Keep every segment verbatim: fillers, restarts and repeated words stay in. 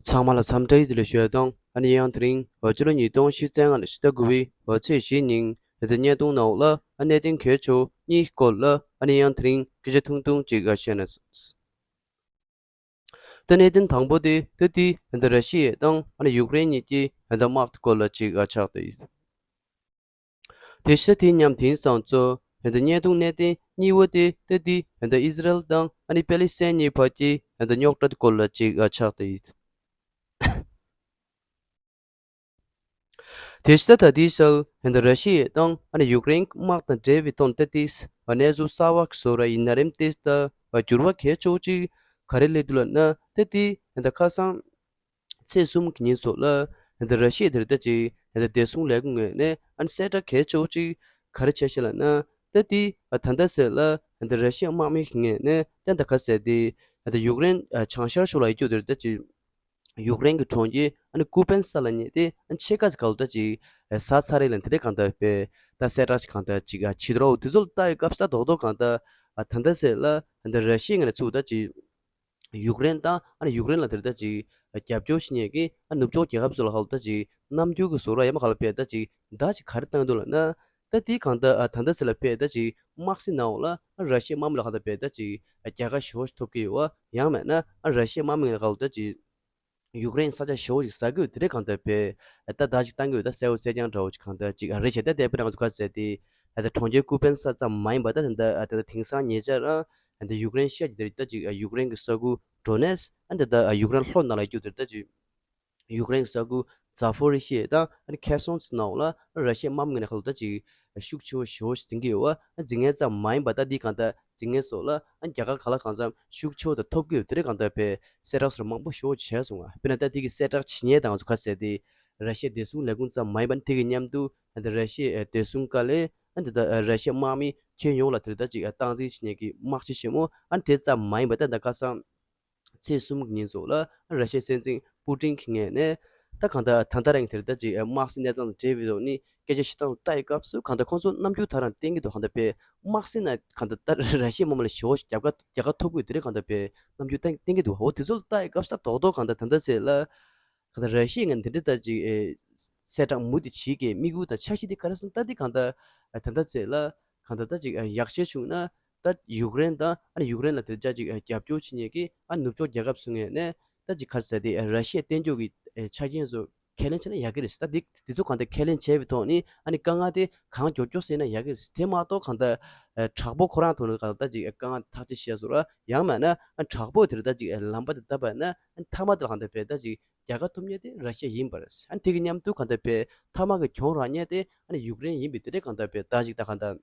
ཚང་མ་ལ་འཚམས་འདྲི་བདེ་ལེགས་ཞུ་ཡ་དང་། ཨ་ནི་ཡང་དེ་རིང་ཕྱི་ལོ་ཉིས་སྟོང་ཉི་ཤུ་རྩ་ལྔ་ལོའི་ཕྱི་ཟླ་དགུ་པའི་ཚེས་བཞི་ཉིན་ད་ལྟ་བརྙན་ཐུང་ནང་ལ་ཨ་གནད་དོན་གལ་ཆེ་བ་གཉིས་སྐོར་ལ་ཨ་ནི་ཡང་དེ་རིང་སྐད་ཆ་ཐུང་ཐུང་ཅིག་བཤད་ན་བསམས། ད་གནད་དོན་དང་པོ་དེ་ད་ལྟའི་ད་ལྟ་ར་ཤི་ཡ་དང་ཨ་ནི་ཡུཀ་རེན་གཉིས་ཀྱི་ད་ལྟ་དམག་སྐོར་ལ་ཅིག་ཆགས་བསྡད་ཡོད། དེ་བཞིན་དེ་མཉམ་དེང་སང་ཚོ་ད་ལྟ་བརྙན་ཐུང་གནད་དོན་གཉིས་པ་དེ་ད་ལྟའི་ད་ལྟ་ཨི་ཟི་རལ་དང་ཨ་ནི་པེ་ལི་སི་ཐན་གཉིས་བར་གྱི་ད་ལྟ་རྙོག་དྲ་སྐོར་ལ་ཅིག་ཆགས་བསྡད་ཡོད། དེ་བཞིན་ད་ལྟའི་ཆར་ད་ལྟ་ར་ཤི་ཡ་དང་ཨ་ནི་ཡུཀ་རེན་དམག་དང་འབྲེལ་བའི་ཐོག་ད་ལྟའི་གནས་ཚུལ་གསར་པ་བཟོ་ར་ཡིན་ན་རེམ། དེ་ལྟ་འགྱུར་བ་གལ་ཆེ་བོ་ཅིག་ག་རེ་སླེབས་འདུག་ལབ་ན། ད་ལྟའི་ད་ལྟ་ཁ་སང་ཚེས་གསུམ་གྱི་ཉིན་སོགས་ལ་ད་ལྟ་ར་ཤི་ཡ་དེ་ད་ལྟ་ཅིག་ད་ལྟ་བདེ་སྲུང་ལས་ཁུངས་ངོས་ནས་ཨ་ནི་གསལ་བསྒྲགས་གལ་ཆེ་བོ་ཅིག་ག་རེ་བྱས་ཤག་ལབ་ན། ད་ལྟའི་ད་ལྟ་ཟེར་ལ་ད་ལྟ་ར་ཤི་ཡ་དམག་མི་ངོས་ནས་ད་ལྟ་ག་ཟེར་དེ་ད་ལྟ་ཡུཀ་རེན་བྱང་ཤར་ཕྱོགས་ལ་ཡོད་རྒྱུ་དེ་ད་ལྟ་ཅིག་ཡུཀ་རེན་གྱི་གྲོང་ཁྱེར་ཨ་ནི་ཀུ་པན་ས་ལབ་མཁན་དེ་ཨ་ནི་ཕྱེད་ཀ་ཙམ་ག་ལོ་ད་ཅིག་ཟ་ཚར་རེད་ལབ། དེ་འདྲ་གང་ལྟར་བས་ད་གསལ་བསྒྲགས་ཅིག་གང་ལྟར་ཅིག་བྱེད་འདུག་ར། འོ་དེ་ཚོ་ལ་ལྟ་ཡི་སྐབས་སུ་ད་རྡོག་རྡོག་གང་ལྟར་ད་ལྟ་ཟེར་ལ་ད་ལྟ་ར་ཤི་ཡ་ངོས་ནས་ཚུར་ད་ཅིག་ཡུཀ་རེན་དང་ཨ་ནི་ཡུཀ་རེན་ལ་དེར་ད་ཅིག་རྒྱབ་སྐྱོར་བྱེད་མཁན་གྱི་ཨ་ནུབ་ཕྱོགས་རྒྱལ་ཁབ་ཚོ་ལ་ག་ལོ་ད་ཅིག་རྣམ་འགྱུར་གྱི་བཟོ་འདྲ་ཡང་མ་ག་ལ་བས་ད་ཅིག་ད་ཅིག་ག་རེ་བཏང་འདུག་ལབ་ན། ད་དེ་གང་ལྟར་ཨ་ད་ལྟ་ཟེར་ལ་བས་ད་ཅིག་དམག་སྲིད་ནང་འོག་ལ་ཨ་ར་ཤི་ཡའི་དམག་མི་ལ་གང་ལྟར་བས་ད་ཅིག་རྒྱལ་ཁ་ཞེ་པོ་ཞིག་ཐོབ་ཀྱི་ཡོད་པ། ཡང་མེད་ན་ཨ་ར་ཤི་ཡའི་དམག་མི་ལ་ག་ལོ་ད་ཅིག་ཡུཀ་རེན་ས་ཆ་ཞེ་པོ་ཞིག་ཟ་གི་ཡོད། དེ་འདྲ་གང་ལྟར་བས་ད་ད་ཅིག་བཏང་གི་ཡོད། ད་གསལ་པོ་གསལ་རྐྱང་འདྲ་བོ་ཅིག་གང་ལྟར་ཅིག་ཨ་རེད་བྱས། ད་དེ་དཔེར་ན་ང་ཚོ་ག་ཟེར་དེ་ད་ལྟ་གྲོང་ཁྱེར་ཀུ་པན་ས་ཙམ་མ་ཡིན་པ་ད་ད་ལྟ་ད་ལྟ་དེང་སང་ཉེ་ཆར་ཨ་ད་ལྟ་ཡུཀ་རེན་ཤར་གྱི་དེར་ད་ཅིག་ཡུཀ་རེན་གྱི་ས་ཁུལ་ཌོ་ནེ་སི་ཨ་ད་ལྟ་ཡུཀ་རེན་ལྷོ་ནང་ལ་ཡོད་རྒྱུ་དེར་ད་ཅིག་ཡུཀ་རེན་གྱི་ས་ཁུལ་ཛ་ཕོ་རི་ཤི་ཡ་དང་ཨ་ནི་ཁེར་སོན་ནང་ལ་ར་ཤི་ཡའི་དམག་མི་ངོས་ནས་ག་ལོ་ད་ཅིག་ཤུགས་ཆེ་བོ་ཞེ་པོ་ཞིག་འཛིང་གི་ཡོད་པ། འཛིང་མཁན་ཙམ་མ་ཡིན་པ་ད་འདི་གང་ལྟར་འཛིང་མཁན་སོགས་ལ་རྒྱལ་ཁ་ག་ལ་གང་འཚམ་ཤུགས་ཆེ་བོ་དང་ཐོབ་ཀྱི་ཡོད། དེ་འདྲ་གང་ལྟར་བས་གསལ་བསྒྲགས་སོགས་མང་པོ་ཞེ་པོ་བྱས་སོང་བ། དཔེར་ན་ད་འདི་གི་གསལ་བསྒྲགས་བྱེད་མཁན་དང་ང་ཚོ་ག་ཟེར་དེ་ར་ཤི་ཡའི་བདེ་སྲུང་ལས་ཁུངས་ཙམ་མ་ཡིན་པ་ནི་དེ་གི་མཉམ་དུ་ད་ར་ཤི་ཡའི་བདེ་སྲུང་བཀའ་བློན་ཨ་ད་ལྟ་ར་ཤི་ཡའི་དམག་མི་ཁྱོན་ཡོངས་ལ་དེར་ད་ཅིག་སྟངས་འཛིན་བྱེད་མཁན་གྱི་དམག་སྤྱི་ཆེན་མོ་ཨ་ནི་དེ་ཙམ་མ་ཡིན་པ་ད་ད་ཁ་སང་ཚེས་གསུམ་གྱི་ཉིན་སོགས་ལ་ར་ཤི་ཡའི་སྲིད་འཛིན་པུ་ཏིན་གྱི་ངོས་ནས་ད་གང་ལྟར་ད་ལྟ་རང་གི་དེར་ད་ཅིག་དམག་སྲིད་གནས་སྟངས་དང་འབྲེལ་བའི་ཐོག་ནས་སྐད་ཆ་བཤད་སྟངས་ལ་ལྟ་ཡི་སྐབས་སུ་གང་ལྟར་ཁོང་ཚོ་རྣམ་འགྱུར་ད་རང་བསྟན་གྱི་འདུག་གང་ལྟར་བས་དམག་སྲིད་ནང་གང་ལྟར་ད་ར་ཤི་ཡའི་དམག་མི་ལ་ཞེ་པོ་ཞིག་རྒྱབ་ཁ་རྒྱལ་ཁ་ཐོབ་དགོས་དེ་འདྲ་གང་ལྟར་བས་རྣམ་འགྱུར་བསྟན་བསྟན་གྱི་འདུག་འོ་དེ་ཚོ་ལ་ལྟ་ཡི་སྐབས་སུ་རྡོག་རྡོག་གང་ལྟར་ད་ལྟ་ཚེ་ལ་གང་ལྟར་ར་ཤི་ཡའི་ངོས་ནས་དེ་འདྲ་ད་ཅིག་ཨེ་གསལ་བསྒྲགས་མུ་མཐུད་བྱེད་ཀྱི་དམིགས་ཡུལ་དང་འཆར་གཞི་དེ་ག་རེ་སོང་ད་འདི་གང་ལྟར་ཨ་ད་ལྟ་ཚེ་ལ་གང་ལྟར་ད་ཅིག་ཨ་ཡག་ཤོས་བྱུང་ན། ད་ཡུཀ་རེན་དང་ཨ་ནི་ཡུཀ་རེན་ལ་དེ་ཅག་ཅིག་རྒྱབ་སྐྱོར་བྱེད་མཁན་གྱི་ཨ་ནུབ་ཕྱོགས་རྒྱལ་ཁབ་ཚོའི་ངོས་ནས་ད་ཅིག་ག་རེ་ཟེར་དེ་ར་ཤི་ཡའི་བསྟན་བཅོས་ཀྱི་ཆ་རྐྱེན་ཚོ་ཁས་ལེན་བྱས་ན་ཡག་གི་རེད་ཟེར། ད་དེ་དེ་ཚོ་གང་ལྟར་ཁས་ལེན་བྱས་པའི་ཐོག་ནས་ཨ་ནི་དཀའ་ངལ་དེ་གང་མགྱོགས་མགྱོགས་སེལ་ན་ཡག་གི་རེད་ཟེར། དེ་མ་གཏོགས་གང་ལྟར་དྲག་པོ་ཁོ་རང་ཐོག་ནས་གང་ལྟར་ཅིག་དཀའ་ངལ་ཐག་གཅོད་བྱས་སོང་ར། ཡང་མིན་ན་ཨ་དྲག་པོ་དེར་ད་ཅིག་ལམ་པ་དེ་བཏབ་པ་ན་ཨ་མཐའ་མ་དེ་ལ་གང་ལྟར་བས་ད་ཅིག་རྒྱལ་ཁ་ཐོབ་མཁན་དེ་ར་ཤི་ཡ་ཡིན་པ་རེད། ཨ་ནི་དེ་གི་མཉམ་དུ་གང་ལྟར་བས་མཐའ་མ་གི་གྱོང་རག་མཁན་དེ་ཨ་ནི་ཡུཀ་རེན་ཡིན་པས་དེ་འདྲ་གང་ལྟར་བས་ད་ཅིག་ད་གང་ལྟར།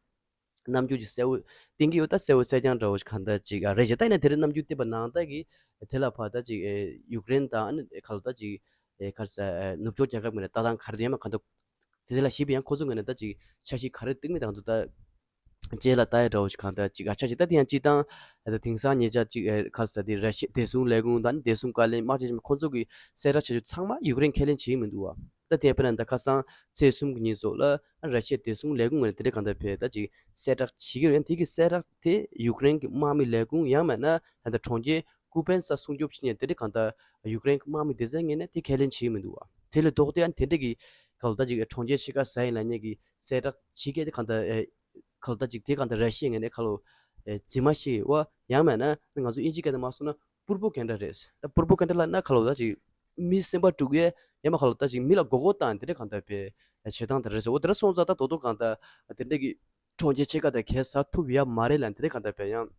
རྣམ་འགྱུར་གྱི་གསལ་བོ་བསྟན་གྱི་ཡོད། ད་གསལ་བོ་གསལ་རྐྱང་འདྲ་བོ་ཞིག་གང་ལྟར་ཅིག་ཨ་རེད་བྱས། ད་ཡིན་ན་དེ་རིང་རྣམ་འགྱུར་བསྟན་པ་ནང་ལྟར་གྱི་དེ་ལ་ཕར་ད་ཅིག་ཨེ་ཡུཀ་རེན་དང་ཨ་ནི་ག་ལ་ད་ཅིག་ཨེ་ག་རེ་ཟེར་ཨེ་ནུབ་ཕྱོགས་རྒྱལ་ཁབ་ངོས་ནས་ལྟ་སྟངས་ག་རེ་འདུག་ཡང་མ་གང་ཐུབ་དེ་དེ་ལ་ཞིབ་ཡང་ཁོ་ཚོ་ངོས་ནས་ད་ཅིག་འཆར་གཞི་ག་རེ་བཏིང་མིན་ད་ང་ཚོ་ད་རྗེས་ལ་ལྟ་ཡ་འདྲ་བོ་ཞིག་གང་ལྟར་ཅིག་ཨ་ཆ་ཅིག་ད་དེ་ཡང་སྤྱིར་བཏང་ཨ་ད་དེང་སང་ཉེ་ཆར་ཅིག་ཨེ་ག་རེ་ཟེར་དེ་ར་ཤི་བདེ་སྲུང་ལས་ཁུངས་དང་བདེ་སྲུང་བཀའ་བློན་དམག་སྤྱི་ཆེན་མོ་ཁོ་ཚོ་གི་གསལ་བསྒྲགས་བྱ་རྒྱུ་ཚང་མ་ཡུཀ་རེན་ཁས་ལེན་བྱེད་ཀྱི་མི་འདུག་བ། ད་དེ་དཔེར་ན་ད་ཁ་སང་ཚེས་གསུམ་གྱི་ཉིན་སོགས་ལ་ཨ་ར་ཤི་ཡའི་བདེ་སྲུང་ལས་ཁུངས་ངོས་ནས་དེ་འདྲ་གང་ལྟར་བས་ད་ཅིག་གསལ་བསྒྲགས་བྱེད་ཀྱི་ཡོད། ཡང་དེ་གི་གསལ་བསྒྲགས་དེ་ཡུཀ་རེན་གྱི་དམག་མི་ལས་ཁུངས་ཡང་མིན་ན་ད་ལྟ་གྲོང་ཁྱེར་ཀུ་པན་ས་སྲུང་སྐྱོབ་བྱེད་མཁན་དེ་འདྲ་གང་ལྟར་ཡུཀ་རེན་གྱི་དམག་མི་སྡེ་ཚན་ངོས་ནས་དེ་ཁས་ལེན་བྱེད་ཀྱི་མི་འདུག་བ། དེ་ལས་ལྡོག་སྟེ་ཨ་ནི་དེ་འདྲ་གི་ག་ལ་ད་ཅིག་གྲོང་ཁྱེར་ཕྱེད་ཀ་ཟ་ཡིན་ལབ་མཁན་གྱི་གསལ་བསྒྲགས་བྱེད་མཁན་དེ་གང་ལྟར་ཨེ་ག་ལ་ད་ཅིག་དེ་གང་ལྟར་ར་ཤི་ཡའི་ངོས་ནས་ག་ལ་ཨེ་རྫུན་མ་བཤད་ཡོད་བ། ཡང་མིན་ན་ང་ཚོ་དབྱིན་ཇིའི་སྐད་ནང་མ་སོང་ན་པུར་པོ་གན་ཌ་རེད། ད་པུར་པོ་གན་ཌ་ལབ་ན་ག་ལ་ད་ཅིག་མི་སེམས་པ་དཀྲུག་ཡས་ཡང་མ་ག་ལ་ད་ཅིག་མི་ལ་མགོ་སྐོར་བཏང་དེ་འདྲ་གང་ལྟར་བས་བྱེད་སྟངས་དེ་རེད་ཟེར། འོ་དེ་འདྲ་སོང་ཙང་ད་རྡོག་རྡོག་གང་ལྟར་དེ་འདྲ་གི་གྲོང་ཁྱེར་ཕྱེད་ཀ་དེ་གས་ཟ་ཐུབ་ཡ་མ་རེད་ལབ་དེ་འདྲ་གང་ལྟར་བས་ཡང་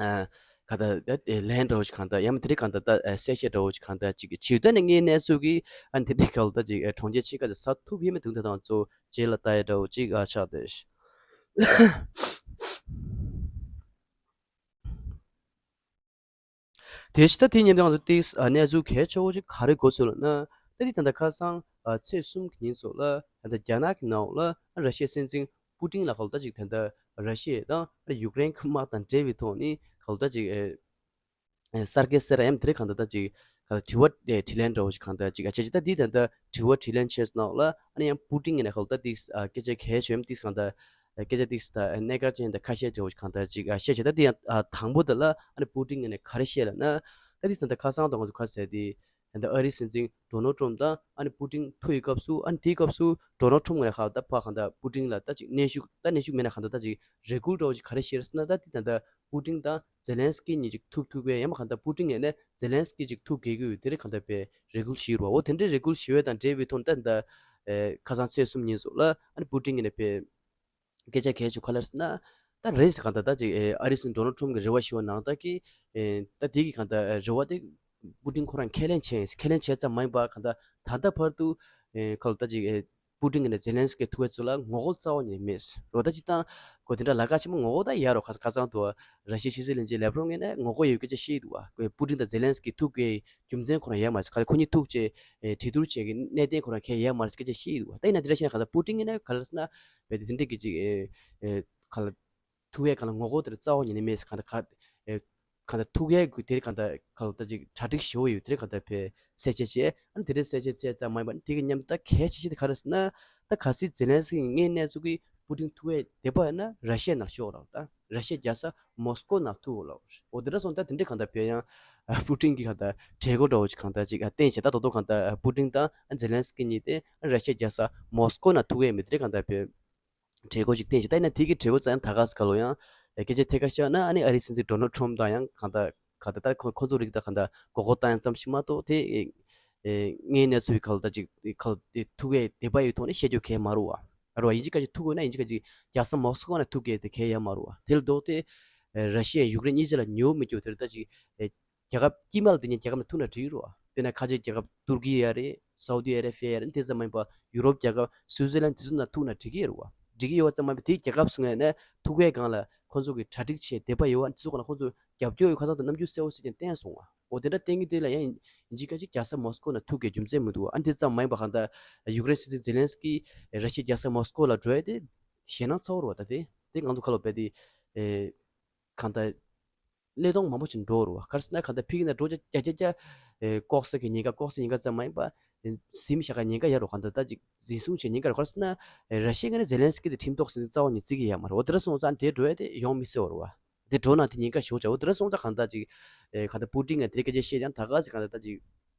ཨ་ག་ད་ད་ལན་འདྲ་བོ་ཞིག་གང་ལྟར་ཡང་མ་དེ་འདྲ་གང་ལྟར་ད་གསལ་བཤད་འདྲ་བོ་ཞིག་གང་ལྟར་ཅིག་བྱེད་དོན་ནི་ངའི་གནས་ཚུལ་གི་ཨ་དེ་འདྲ་ག་ལ་ད་ཅིག་གྲོང་ཁྱེར་ཕྱེད་ཀ་དེ་ཟ་ཐུབ་ཡས་མི་འདུག་ད་དང་གཙོ་རྗེས་ལ་ལྟ་ཡ་འདྲ་བོ་ཅིག་ཨ་ཆགས་བསྡད། དེ་བཞིན་ད་དེའི་མཉམ་དུ་ང་ཚོ་ཏིས་ཨ་གནས་ཚུལ་གལ་ཆེ་བོ་ཅིག་ག་རེ་གོ་སོང་ལབ་ན། ད་དེ་ད་ལྟ་ཁ་སང་ཨ་ཚེས་གསུམ་གྱི་ཉིན་སོགས་ལ་ད་ལྟ་རྒྱ་ནག་གི་ནང་ལ་ཨ་ར་ཤི་ཡའི་སྲིད་འཛིན་པུ་ཏིན་ལ་ག་ལ་ད་ཅིག་ད་ལྟ་ར་ཤི་ཡ་དང་ཨ་ཡུཀ་རེན་གྱི་དམག་དང་འབྲེལ་བའི་ཐོག་ནས་ག་ལ་ད་ཅིག་ཨེ་ཨེ་གསར་བརྗེ་ཟེར་ཡ་དེ་རེད་གང་ལྟར་ད་ཅིག་ག་ལ་དྲི་བ་ཨེ་དྲིས་ལན་འདྲ་བོ་ཞིག་གང་ལྟར་ཅིག་ཨ་ཅེ་ཅི་ད་དེ་ད་ལྟ་དྲི་བ་དྲིས་ལན་བྱས་སོང་ལ་ཨ་ནི་ཡང་པུ་ཏིན་ངོས་ནས་ག་ལ་ད་ཏིས་ཨ་སྐད་ཆ་གལ་ཆེ་ཡམ་ཏིས་གང་ལྟར་ཨ་སྐད་ཆ་ཏིས་ད་ཨ་གནད་འགག་ཅན་ད་ཁ་ཤས་འདྲ་བོ་ཞིག་གང་ལྟར་ཅིག་ཨ་བཤད་བྱས། ད་དེ་ཡང་ཨ་དང་པོ་དེ་ལ་ཨ་ནི་པུ་ཏིན་ངོས་ནས་ག་རེ་བཤད་ལབ་ན། ད་དེ་ད་ལྟ་ཁ་སང་དང་ང་ཚོ་ག་ཟེར་དེ། ད་ལྟ་ཨ་རིའི་སྲིད་འཛིན་ཌོ་ནལ་ཊམ་དང་ཨ་ནི་པུ་ཏིན་ཐུག་ཡི་སྐབས་སུ། ཨ་ནི་དེའི་སྐབས་སུ་ཌོ་ནལ་ཊམ་ངོས་ནས་ཁ་ད་ཕ་གང་ལྟར་པུ་ཏིན་ལ་ད་ཅིག་གནོན་ཤུགས། ད་གནོན་ཤུགས་མེད་ན་གང་ལྟར་ད་ཅིག་རེ་སྐུལ་འདྲ་བོ་ཅིག་ག་རེ་བྱས་རེད་ཟེར་ན། ད་དེ་ད་ལྟ་པུ་ཏིན་དང་ཛེ་ལན་སི་ཀི་གཉིས་ཅིག་ཐུག་ཐུག་པའི་ཡང་མ་གང་ལྟར་པུ་ཏིན་ངོས་ནས་ཛེ་ལན་སི་ཀི་ཅིག་ཐུག་གེ་གི་དེ་རེད་གང་ལྟར་པའི་རེ་སྐུལ་ཞུས་རེད་བ། འོ་དེ་འདྲའི་རེ་སྐུལ་ཞུ་བའི་དང་འབྲེལ་བའི་ཐོག་ནས་ད་ད་ཁ་སང་ཚེས་གསུམ་ཉིན་སོགས་ལ་ཨ་ནི་པུ་ཏིན་ངོས་ནས་པའི་སྐད་ཆ་གལ་ཆེ་ག་རེ་ལབ་ཟེར་ན། ད་རེད་ཟེར་གང་ལྟར་ད་ཅིག་ཨ་རིའི་སྲིད་འཛིན་ཌོ་ནལ་ཊམ་གྱིས་རེ་བ་ཞུ་བ་ནང་ལྟར་གྱི་ད་དེ་གི་གང་ལྟར་རེ་བ་དེ་པུ་ཏིན་ཁོ་རང་ཁས་ལེན་བྱས། ཁས་ལེན་བྱས་ཙམ་མ་ཡིན་པར་གང་ལྟར་ད་ལྟ་བར་དུ་ཁ་ལོ་ད་ཅིག་པུ་ཏིན་གྱི་ནས་ཛེ་ལན་སི་ཀི་ཐུག་པའི་ཚུལ་ལ་ངོ་རྒོལ་རྩ་བ་ཉིད་ནས་མེད་རོ། ད་ཅིག་ཏང་གོ་དེ་འདྲ་ལ་ཁ་ཆེན་པོ་ངོ་རྒོལ་ད་ཡ་རོ། ཁ་ཁ་ཚང་དུ་ར་ཤི་ཡའི་ཕྱི་སྲིད་བློན་ཆེན་ལེབ་རོབ་ངོས་ནས་ངོ་རྒོལ་ཡོད་སྐད་ཆ་བཤད་འདུག་བ། པུ་ཏིན་དང་ཛེ་ལན་སི་ཀི་ཐུག་གི་རྒྱུ་མཚན་ཁོ་རང་ཡོད་མ་རེད། ཁ་ཁོ་གཉིས་ཐུག་བྱས་གྲོས་བསྡུར་བྱས་ཀྱི་གནད་དོན་ཁོ་རང་གལ་ཡོད་མ་རེད་སྐད་ཆ་བཤད་འདུག་བ། ད་ཡིན་ན་དེ་འདྲ་བཤད་ན་གང་ལྟར་པུ་ཏིན་ངོས་ནས་ག་རེ་ཟེར་ན། བས་དེ་དེ་འདྲ་གི་ཅིག་ག་ལ་ཐུག་ཡས་གང་ལ་ངོ་རྒོལ་དེར་རྩ་བ་ཉིད་ནས་མེད་ཟེར། གང་ལྟར་ག་ཨེ་གང་ལྟར་ཐུག་ཡས་དེར་གང་ལྟར་གང་ལྟར་ཅིག་གྲ་སྒྲིག་ཞུ་ཡོད་དེར་གང་ལྟར་བས་གསལ་བཤད་བྱས། ཨ་ནི་དེ་རིང་གསལ་བཤད་བྱས་ཙམ་མ་ཡིན་པར་དེ་གི་མཉམ་དུ་ད་གལ་ཆེ་ཤོས་དེ་ག་རེ་ཟེར་ན། ད་གལ་སྲིད་ཛེ་ལན་སི་ཀི་ངའི་གནས་ཚུལ་གི་པུ་ཏིན་ཐུག་ཡས་དེ་པ་ཡིན་ན་ར་ཤི་ཡ་ནང་ཤོག་རོགས། ད་ར་ཤི་ཡ་རྒྱལ་ས་མོ་སི་ཀོ་ནང་ཐུག་རོགས། འོ་དེ་འདྲ་སོང་ད་དེ་འདྲའི་གང་ལྟར་བས་ཡང་པུ་ཏིན་གི་གང་ལྟར་གྲོས་འགོ་འདྲ་བོ་ཅིག་གང་ལྟར་ཅིག་བསྟན་བྱས། ད་དོ་དོ་གང་ལྟར་པུ་ཏིན་དང་ཛེ་ལན་སི་ཀི་གཉིས་དེ་ར་ཤི་ཡ་རྒྱལ་ས་མོ་སི་ཀོ་ནང་ཐུག་ཡས་མེད་དེ་གང་ལྟར་བས། གྲོས་འགོ་ཞིག་བསྟན་ཞིག་ད་ཡིན་ན་དེ་གི་གྲོས་འགོ་རྩ་ཡང་ད་ག་ས་ག་ལོ་ཡང་སྐད་ཆ་ཐད་ཀར་བཤད་ན། ཨ་ནི་ཨ་རིའི་སྲིད་འཛིན་ཌོ་ནལ་ཊམ་དང་ཡང་གང་ལྟར་གང་ལྟར་ད་ཁོ་ཁོ་ཚོ་རིགས་ད་གང་ལྟར་མགོ་སྐོར་བཏང་ཡང་ཙམ་ཞིག་མ་གཏོགས་དེ་ངའི་གནས་ཚུལ་གང་ལྟར་ཅིག་གང་ལྟར་ཐུག་གི་དེ་པ་ཡོད་ཐོག་ནས་བཤད་རྒྱུ་གལ་མ་རུང་བ་རུང་བ། ཡིན་གཅིག་ག་ཅིག་ཐུག་དགོས་ན་ཡིན་གཅིག་ག་ཅིག་རྒྱལ་ས་མོ་སི་ཀོ་ནས་ཐུག་གི་དེ་གལ་ཡང་མ་རུང་བ། དེ་ལ་ལྡོག་སྟེ་ར་ཤི་ཡ་ཡུཀ་རེན་གཉིས་ཆ་ལ་ཉེ་བོ་མི་སྐྱོ་དེར་ད་ཅིག་རྒྱལ་ཁབ་དཀྱིལ་མ་ལ་དེ་ཉིད་རྒྱལ་ཁབ་ནས་ཐུག་ན་འགྲིག་རོ། དཔེར་ན་ཁ་ཆེ་རྒྱལ་ཁབ་ཏུར་ཀི་ཡ་རེད། སའུ་ཏི་ཨ་ར་བྷི་ཡ་རེད། དེ་ཙམ་མ་ཡིན་པ་ཡུ་རོབ་རྒྱལ་ཁབ་སུའུ་ཙེར་ལན་དེ་ཚོ་ན་ཐུག་ན་འགྲིག་གི་ཡོད་རེད་བ། འགྲིག་གི་ཡོད་པ་ཙམ་མ་ཡིན་པ་དེའི་རྒྱལ་ཁབ་སུ་ངོས་ནས་ཐུག་པའི་སྒང་ལ་ཁོང་ཚོ་གི་གྲ་སྒྲིག་བྱས་དེ་པ་ཡོད་བ། དེ་ཚོ་སྒང་ལ་ཁོང་ཚོ་རྒྱབ་སྐྱོར་ཡོད་ཁ་སང་དུ་རྣམ་འགྱུར་གསལ་བོ་གསལ་རྐྱང་བསྟན་སོང་བ། འོ་དེ་འདྲ་བསྟན་གི་དེ་ལ་ཡང་འཇིགས་སྐད་ཅིག་རྒྱལ་ས་མོ་སི་ཀོ་ན་ཐུག་གི་རྒྱུ་མཚན་མི་འདུག་བ། ཨ་ནི་དེ་ཙམ་མ་ཡིན་པ་གང་ལྟར་ཡུཀ་རེན་སྲིད་འཛིན་ཛེ་ལན་སི་ཀི་ར་ཤི་ཡ་རྒྱལ་ས་མོ་སི་ཀོ་ལ་འགྲོ་ཡ་དེ་ཞེད་སྣང་ཚ་བོ་རེད་བ། ད་དེ་དེ་ང་ཚོ་ཁ་ལོ་བས་དེ་གང་ལྟར་ཀླད་སྟོང་མང་པོ་ཞིག་འགྲོ་རུ་བ། ག་རེ་ཟེར་ན་གང་ལྟར་ཕ་གི་ན་འགྲོ་རྒྱ་རྒྱ་རྒྱ་རྒྱ་ལྐོག་ཟ་གི་ཉེན་ཁ། ལྐོག་ཟ་ཉེན་ཁ་ཙམ་མ་ཡིན་པ་ཟིན་བཞག་ག་ཉེན་ཁ་ཡོད་རུ། གང་ལྟར་ད་ཅིག་འཛིན་བཟུང་བྱེད་ཉེན་ཁ་རུ། ག་རེ་ཟེར་ན་ར་ཤི་ཡ་ངོས་ནས་ཛེ་ལན་སི་ཀི་དེ་ཁྲིམས་ཐོག་ཟིན་རྩ་བ་ནས་བརྩི་གི་ཡོད་མ་རེད། འོ་དེ་འདྲ་སོང་ཙང་དེ་འགྲོ་ཡ་དེ་ཡོང་མི་སྲིད་པ་རུ་བ། དེ་འགྲོ་ན་དེ་ཉེན་ཁ་ཞེ་པོ་ཅིག་འོ་དེ་འདྲ་སོང་ཙང་གང་ལྟར་ཅིག་གང་ལྟར་པུ་ཏིན་ང་དེ་སྐད་ཆ་བཤད་ཀྱང་ད་ག་ཟེ་གང་ལྟར་ད་ཅིག་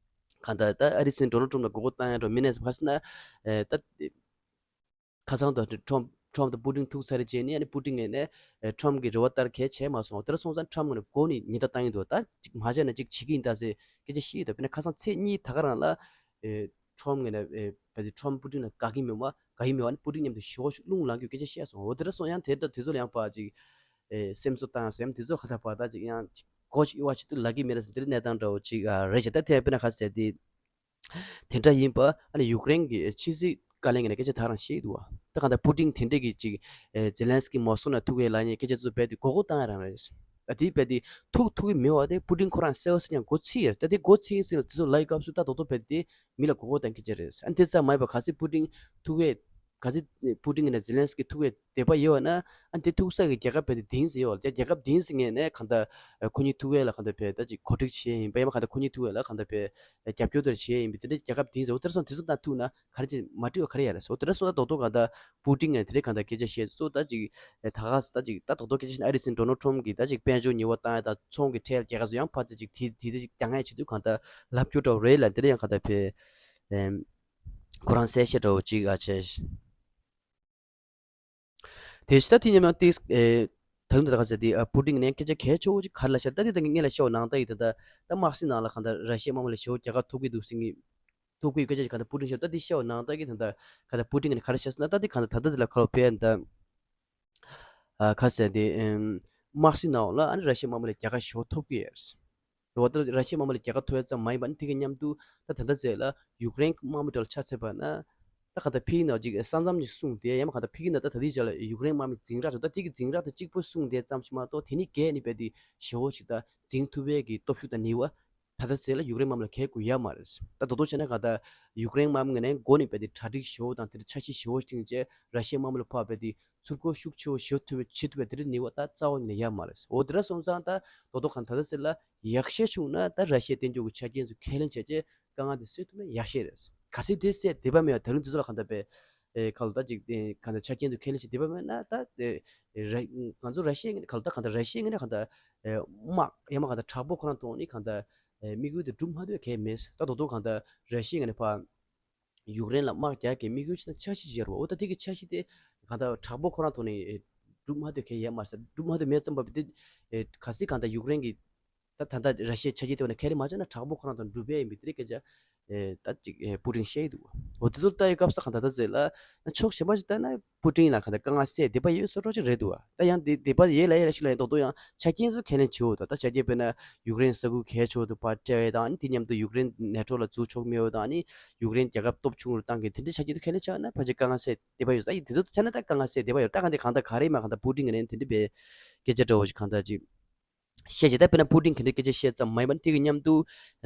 གང་ལྟར་ད་ཨ་རིའི་སྲིད་འཛིན་ཌོ་ནལ་ཊམ་ལ་མགོ་སྐོར་བཏང་ཡ་འགྲོ་མི་ནས་ག་རེ་ཟེར་ན་ད། ཁ་སང་དུ་ཊམ་ཊམ་དང་པུ་ཏིན་ཐུག་ཚར་རྗེས་ནས་ཨ་ནི་པུ་ཏིན་ངོས་ནས་ཨེ་ཊམ་གྱི་རེ་བ་ལྟར་གལ་བྱས་མ་སོང་། དེ་འདྲ་སོང་ཙང་ཊམ་ངོས་ནས་མགོ་ནས་ཉེན་བརྡ་བཏང་གི་འདུག་ད་ཅིག་མ་བྱས་ན་ཅིག་བྱེད་ཀྱི་ཡིན་ད་ཟེར་སྐད་ཆ་བཤད་ཀྱི་འདུག་དཔེར་ན་ཁ་སང་ཚེས་གཉིས་ད་ག་རང་ལ་ཨེ་ཊམ་ངོས་ནས་ཨེ་བ་དེ་ཊམ་པུ་ཏིན་ལ་དགའ་གི་མེད་པ་དགའ་གི་མེད་པ་ཨ་ནི་པུ་ཏིན་མཉམ་དུ་ཞོ་ཞིག་རླུང་ལངས་རྒྱུ་སྐད་ཆ་བཤད་སོང་། འོ་དེ་འདྲ་སོང་ཡང་དེ་ལྟ་དེ་ཚོ་ལ་ཡང་ཕར་ཅིག་ཨེ་སེམས་གསོ་བཏང་སོང་། ཡང་དེ་ཚོ་ཁ་ཐག་ཕར་ད་ཅིག་ཡང་ཅིག་གོ་ཅིག་ཨེ་བ་ཅིག་ཏུ་ལབ་ཀྱི་མེད་རེད་ཟེར་དེ་འདྲའི་གནས་སྟངས་འདྲ་བོ་ཅིག་ཨ་རེད་ཤག་ད་དེ་དཔེར་ན་ག་ཟེར་དེ། དེ་འདྲ་ཡིན་པ་ཨ་ནི་ཡུཀ་རེན་གྱི་ཕྱི་སྲིད་བཀའ་བློན་གྱིས་ནས་སྐད་ཆ་ད་ག་རང་བཤད་འདུག་བ། ད་གང་ལྟར་པུ་ཏིན་དེ་འདྲས་ཀྱི་ཅིག་ཨེ་ཛེ་ལན་སི་ཀི་མོ་སོ་ན་ཐུག་གི་ལབ་མཁན་སྐད་ཆ་ཚོ་རྦད་དེ་མགོ་སྐོར་བཏང་ཡ་རང་རེད། ད་དེ་རྦད་དེ་ཐུག་ཐུག་གི་མེད་པ་དེ་པུ་ཏིན་ཁོ་རང་གསལ་བོ་གསལ་རྐྱང་མགོ་ཚོས་ཡོད་རེད། ད་དེ་མགོ་ཚོས་ཡིན་ཟེར་ལ་དེ་ཚོ་ལབ་ཡི་སྐབས་སུ་ད་རྡོག་རྡོག་རྦད་དེ་མི་ལ་མགོ་སྐོར་བཏང་སྐད་ཆ་རེད། ཨ་ནི་དེ་ཙམ་མ་ཡིན་པ་ག་ཚོད་པུ་ཏིན་ཐུག་གི་ག་ཚོད་པུ་ཏིན་གྱི་ནས་ཛེ་ལན་སི་ཀི་ཐུག་གི་དད་པ་ཡོད་པ་ན། ཨ་དེ་ཐུག་ས་གི་རྒྱལ་ཁབ་དཔེ་དེ་དེང་ཟེར་ཡོད་ལ། རྒྱལ་ཁབ་དེང་ཟེར་ངེས་ནས་གང་ལྟར་ཁོ་གཉིས་ཐུག་ཡས་ལ་གང་ལྟར་དཔེ་ད་ཅིག་གོ་སྒྲིག་བྱེད་ཡིན་པ་ཡང་མ་གང་ལྟར་ཁོ་གཉིས་ཐུག་ཡས་ལ་གང་ལྟར་དཔེ་རྒྱབ་སྐྱོར་དེར་བྱེད་ཡིན་པའི་དེ་འདྲའི་རྒྱལ་ཁབ་དེང་ཟེར། འོ་དེར་སོང་དེ་ཚོ་དང་ཐུག་ན་ག་རེ་ཅིག་མ་འགྲིག་པ་ག་རེ་ཡ་རེད་སོ། དེར་སོང་ད་རྡོག་རྡོག་གང་ལྟར་པུ་ཏིན་ངས་དེ་རེད་གང་ལྟར་སྐད་ཆ་བཤད་སོ། ད་ཅིག་ད་ག་ས་ད་ཅིག་ད་རྡོག་རྡོག་སྐད་ཆ་བཤད་ན་ཨ་རིའི་སྲིད་འཛིན་ཌོ་ནལ་ཊམ་གྱིས་ད་ཅིག་དཔལ་འབྱོར་ཉེས་པ་བཏང་ཡ་དང་ཚོང་གི་ཁྲལ་རྒྱག་ཡ་ཚོ་ཡང་ཕར་ཚུར་ཅིག་དེ་དེ་ཅིག་རྒྱག་ཡ་བྱེད་དུས་གང་ལྟར་ལབ་རྒྱུ་འདྲ་བོ་རེད་ལ། དེ་འདྲ་ཡང་གང་ལྟར་དཔེ་ཁོ་རང་གསལ་བཤད་འདྲ་བོ་ཅིག་ཨ་བྱས། དེ་བཞིན་ད་དེ་མཉམ་ཡང་ཏིས་ཨེ་ད་དུང་ད་ག་ཟེར་དེ་ཨ་པུ་ཏིན་ནས་སྐད་ཆ་གལ་ཆེ་བོ་ཅིག་ག་རེ་ལབ་ཤག་ད་དེ་ད་ངས་ལ་ཤོད་ནང་ད་ཡིན་ད་ད་ད་དམག་སྲིད་ནང་ལ་གང་ལྟར་ར་ཤི་ཡའི་དམག་མི་ལ་ཞེ་བོ་རྒྱལ་ཁ་ཐོབ་ཀྱི་འདུག་ཟེར་ངས་ཐོབ་ཀྱི་ཡོད་སྐད་ཆ་ཅིག་གང་ལྟར་པུ་ཏིན་ཤོད་ད་དེ་ཤོད་ནང་ད་གི་ད་ད་གང་ལྟར་པུ་ཏིན་ནས་ག་རེ་བཤད་ཟེར་ན། ད་དེ་གང་ལྟར་ད་ད་དེ་ལ་ཁ་ལོ་ཕེ་ད་ཨ་ག་ཟེར་དེ་ཨེམ་དམག་སྲིད་ནང་ལ་ཨ་ནི་ར་ཤི་ཡའི་དམག་མི་ལ་རྒྱལ་ཁ་ཞེ་བོ་ཐོབ་ཀྱི་ཡོད། རེད་བ། ད་ར་ཤི་ཡའི་དམག་མི་ལ་རྒྱལ་ཁ་ཐོབ་ཡ་ཙམ་མ་ཡིན་པ་ནི་དེ་གི་མཉམ་དུ་ད་ད་ལྟ་ཟེར་ལ་ཡུཀ་རེན་དམག་མི་འདྲ་ལ་ཆ་མཚོན་པ་ན། ད་ག་ད་ཕི་ནང་ཅིག་ས་མཚམས་ཅིག་སྲུང་བསྡད་ཡ་མ་ག་ད་ཕི་ནང་ད་ད་ལྟའི་ཆ་ལ་ཡུཀ་རེན་དམག་མི་འཛིང་རགས་ཅིག་ད་དེ་གི་འཛིང་རགས་དེ་གཅིག་པུ་སྲུང་བསྡད་ཙམ་ཞིག་མ་གཏོགས་དེ་ནི་གས་ནི་རྦད་དེ་ཞེ་བོ་ཞིག་ད་འཛིང་ཐུབ་ཡས་ཀྱི་སྟོབས་ཤུགས་ད་ནི་བ་ད་ལྟ་ཟེར་ལ་ཡུཀ་རེན་དམག་མི་ལ་གས་དགོས་ཡ་མ་རེད། ད་དོ་དོ་བྱས་ན་ག་ད་ཡུཀ་རེན་དམག་མི་ངོས་ནས་འགོ་ནས་རྦད་དེ་གྲ་སྒྲིག་ཞེ་བོ་དང་དེ་འདྲ་འཆར་གཞི་ཞེ་བོ་ཞིག་བཏིང་རྗེས་ར་ཤི་ཡའི་དམག་མི་ལ་ཕར་རྦད་དེ་ཚུར་རྒོལ་ཤུགས་ཆེ་བོ་ཞེ་བོ་ཐུབ་པའི་བྱེད་ཐུབ་པའི་དེ་འདྲའི་ནུས་པ་ད་རྩ་བ་ཉིད་ནས་ཡོད་མ་རེད། འོ་དེ་འདྲ་སོང་ཙང་ད་རྡོག་རྡོག་གང་ད་ལྟ་ཟེར་ལ་ཡག་ཤོས་བྱུང་ན་ད་ར་ཤི་ཡའི་བསྟན་འགྱུར་གྱི་ཆ་རྐྱེན་ཚོ་ཁས་ལེན་བྱས་རྗེས་དཀའ་ངལ་དེ་སེལ་ཐུབ་ན་ཡག་ཤོས་རེད། གལ་སྲིད་དེ་སེལ་བསྡད་པ་མེད་པ་ད་རུང་དེ་ཚོ་ལ་གང་ལྟར་པས་ཨེ་ཁ་ལོ་ད་ཅིག་དེ་གང་ལྟར་ཆ་རྐྱེན་ཚོ་ཁས་ལེན་བྱས་བསྡད་པ་མེད་ན་ད་དེ་ར་ང་ཚོ་ར་ཤི་ཡའི་ངོས་ནས་ཁ་ལོ་ད་གང་ལྟར་ར་ཤི་ཡའི་ངོས་ནས་གང་ལྟར་ཨེ་དམག་ཡང་མ་གང་ལྟར་དྲག་པོ་ཁོ་རང་ཐོག་ནས་གང་ལྟར་ དམིགས་ཡུལ་དེ་འགྲུབ་མ་ཐུབ་གལ་མེད། ད་དོ་དོ་གང་ལྟར་ར་ཤི་ཡ་ངོས་ནས་ཕར་ཡུཀ་རེན་ལ་དམག་རྒྱག་གི་དམིགས་ཡུལ་ཅིག་དང་འཆར་གཞི་ཅིག་ཡོད་རེད་བ། འོ་ད་དེ་གི་འཆར་གཞི་དེ་གང་ལྟར་དྲག་པོ་ཁོ་རང་ཐོག་ནས་འགྲུབ་མ་ཐུབ་གལ་ཡོད་མ་རེད་ཟེར། འགྲུབ་མ་ཐུབ་མེད་ཙམ་པ་དེ་གལ་སྲིད་གང་ལྟར་ཡུཀ་རེན་གྱི་ད་ད་ལྟ་ར་ཤི་ཡའི་འཆར་གཞི་དེ་བ་ནས་ཁས་ལེན་མ་བྱས་ན་དྲག་པོ་ཁོ་རང་དང་འགྲུབ་ཡས་ཡིན་པའི་དེ་རིགས་སྐད་ཆ་ཨེ་ད་ཅིག་ཨེ་པུ་ཏིན་བཤད་ཀྱི་འདུག་འོ་དེ་ཚོ་ལྟ་ཡི་སྐབས་སུ་གང་ལྟར་ད་ཟེར་ལ་ཕྱོགས་གཞན་པ་ཞིག་ལྟ་ན་པུ་ཏིན་ལ་གང་ལྟར་དཀའ་ངལ་སེལ་འདོད་པ་ཡོད་བཟོ་འདྲ་ཅིག་རེད་འདུག་ད་ཡང་དེ་འདོད་པ་ཡོད་ལ་ཡོད་ལ་ཞིག་ལ་ཡང་རྡོག་རྡོག་ཡང་ཆ་རྐྱེན་ཚོ་ཁས་ལེན་བྱེད་འོ་ད། ད་ཆ་རྐྱེན་དཔེར་ན་ཡུཀ་རེན་ས་ཁུལ་གལ་ཆེ་བ་དང་ཕར་སྤྲད་ཡས་དང་ཨ་ནི་དེ་མཉམ་དུ་ཡུཀ་རེན་ནེ་ཊོ་ལ་འཛུལ་ཆོག་མེད་འོ་དང་ཨ་ནི་ཡུཀ་རེན་རྒྱལ་ཁབ་སྟོབས་ཆུང་རུ་བཏང་གི་དེ་འདྲའི་ཆ་རྐྱེན་དུ་ཁས་ལེན་ཆགས་ན་ཕལ་ཆེར་དཀའ་ངལ་སེལ་འདོད་པ་ཡོད། ད་ཡིན་དེ་ཚོ་ཆ་ན་ད་དཀའ་ངལ་སེལ་འདོད་པ་ཡོད། ད་གང་དེ་གང་ལྟར་ག་རེ་མ་གང་ལྟར་པུ་ཏིན་ངོས་ནས་དེ་འདྲའི་བའི་སྐད་ཆ་འདྲ་བོ་ཞིག་གང་ལྟར་ཅིག་བཤད་བྱས། ད་དཔེར་ན་པུ་ཏིན་གྱིས་འདི་སྐད་ཆ་བཤད་ཙམ་མ་ཡིན་པར་དེ་གི་མཉམ་དུ་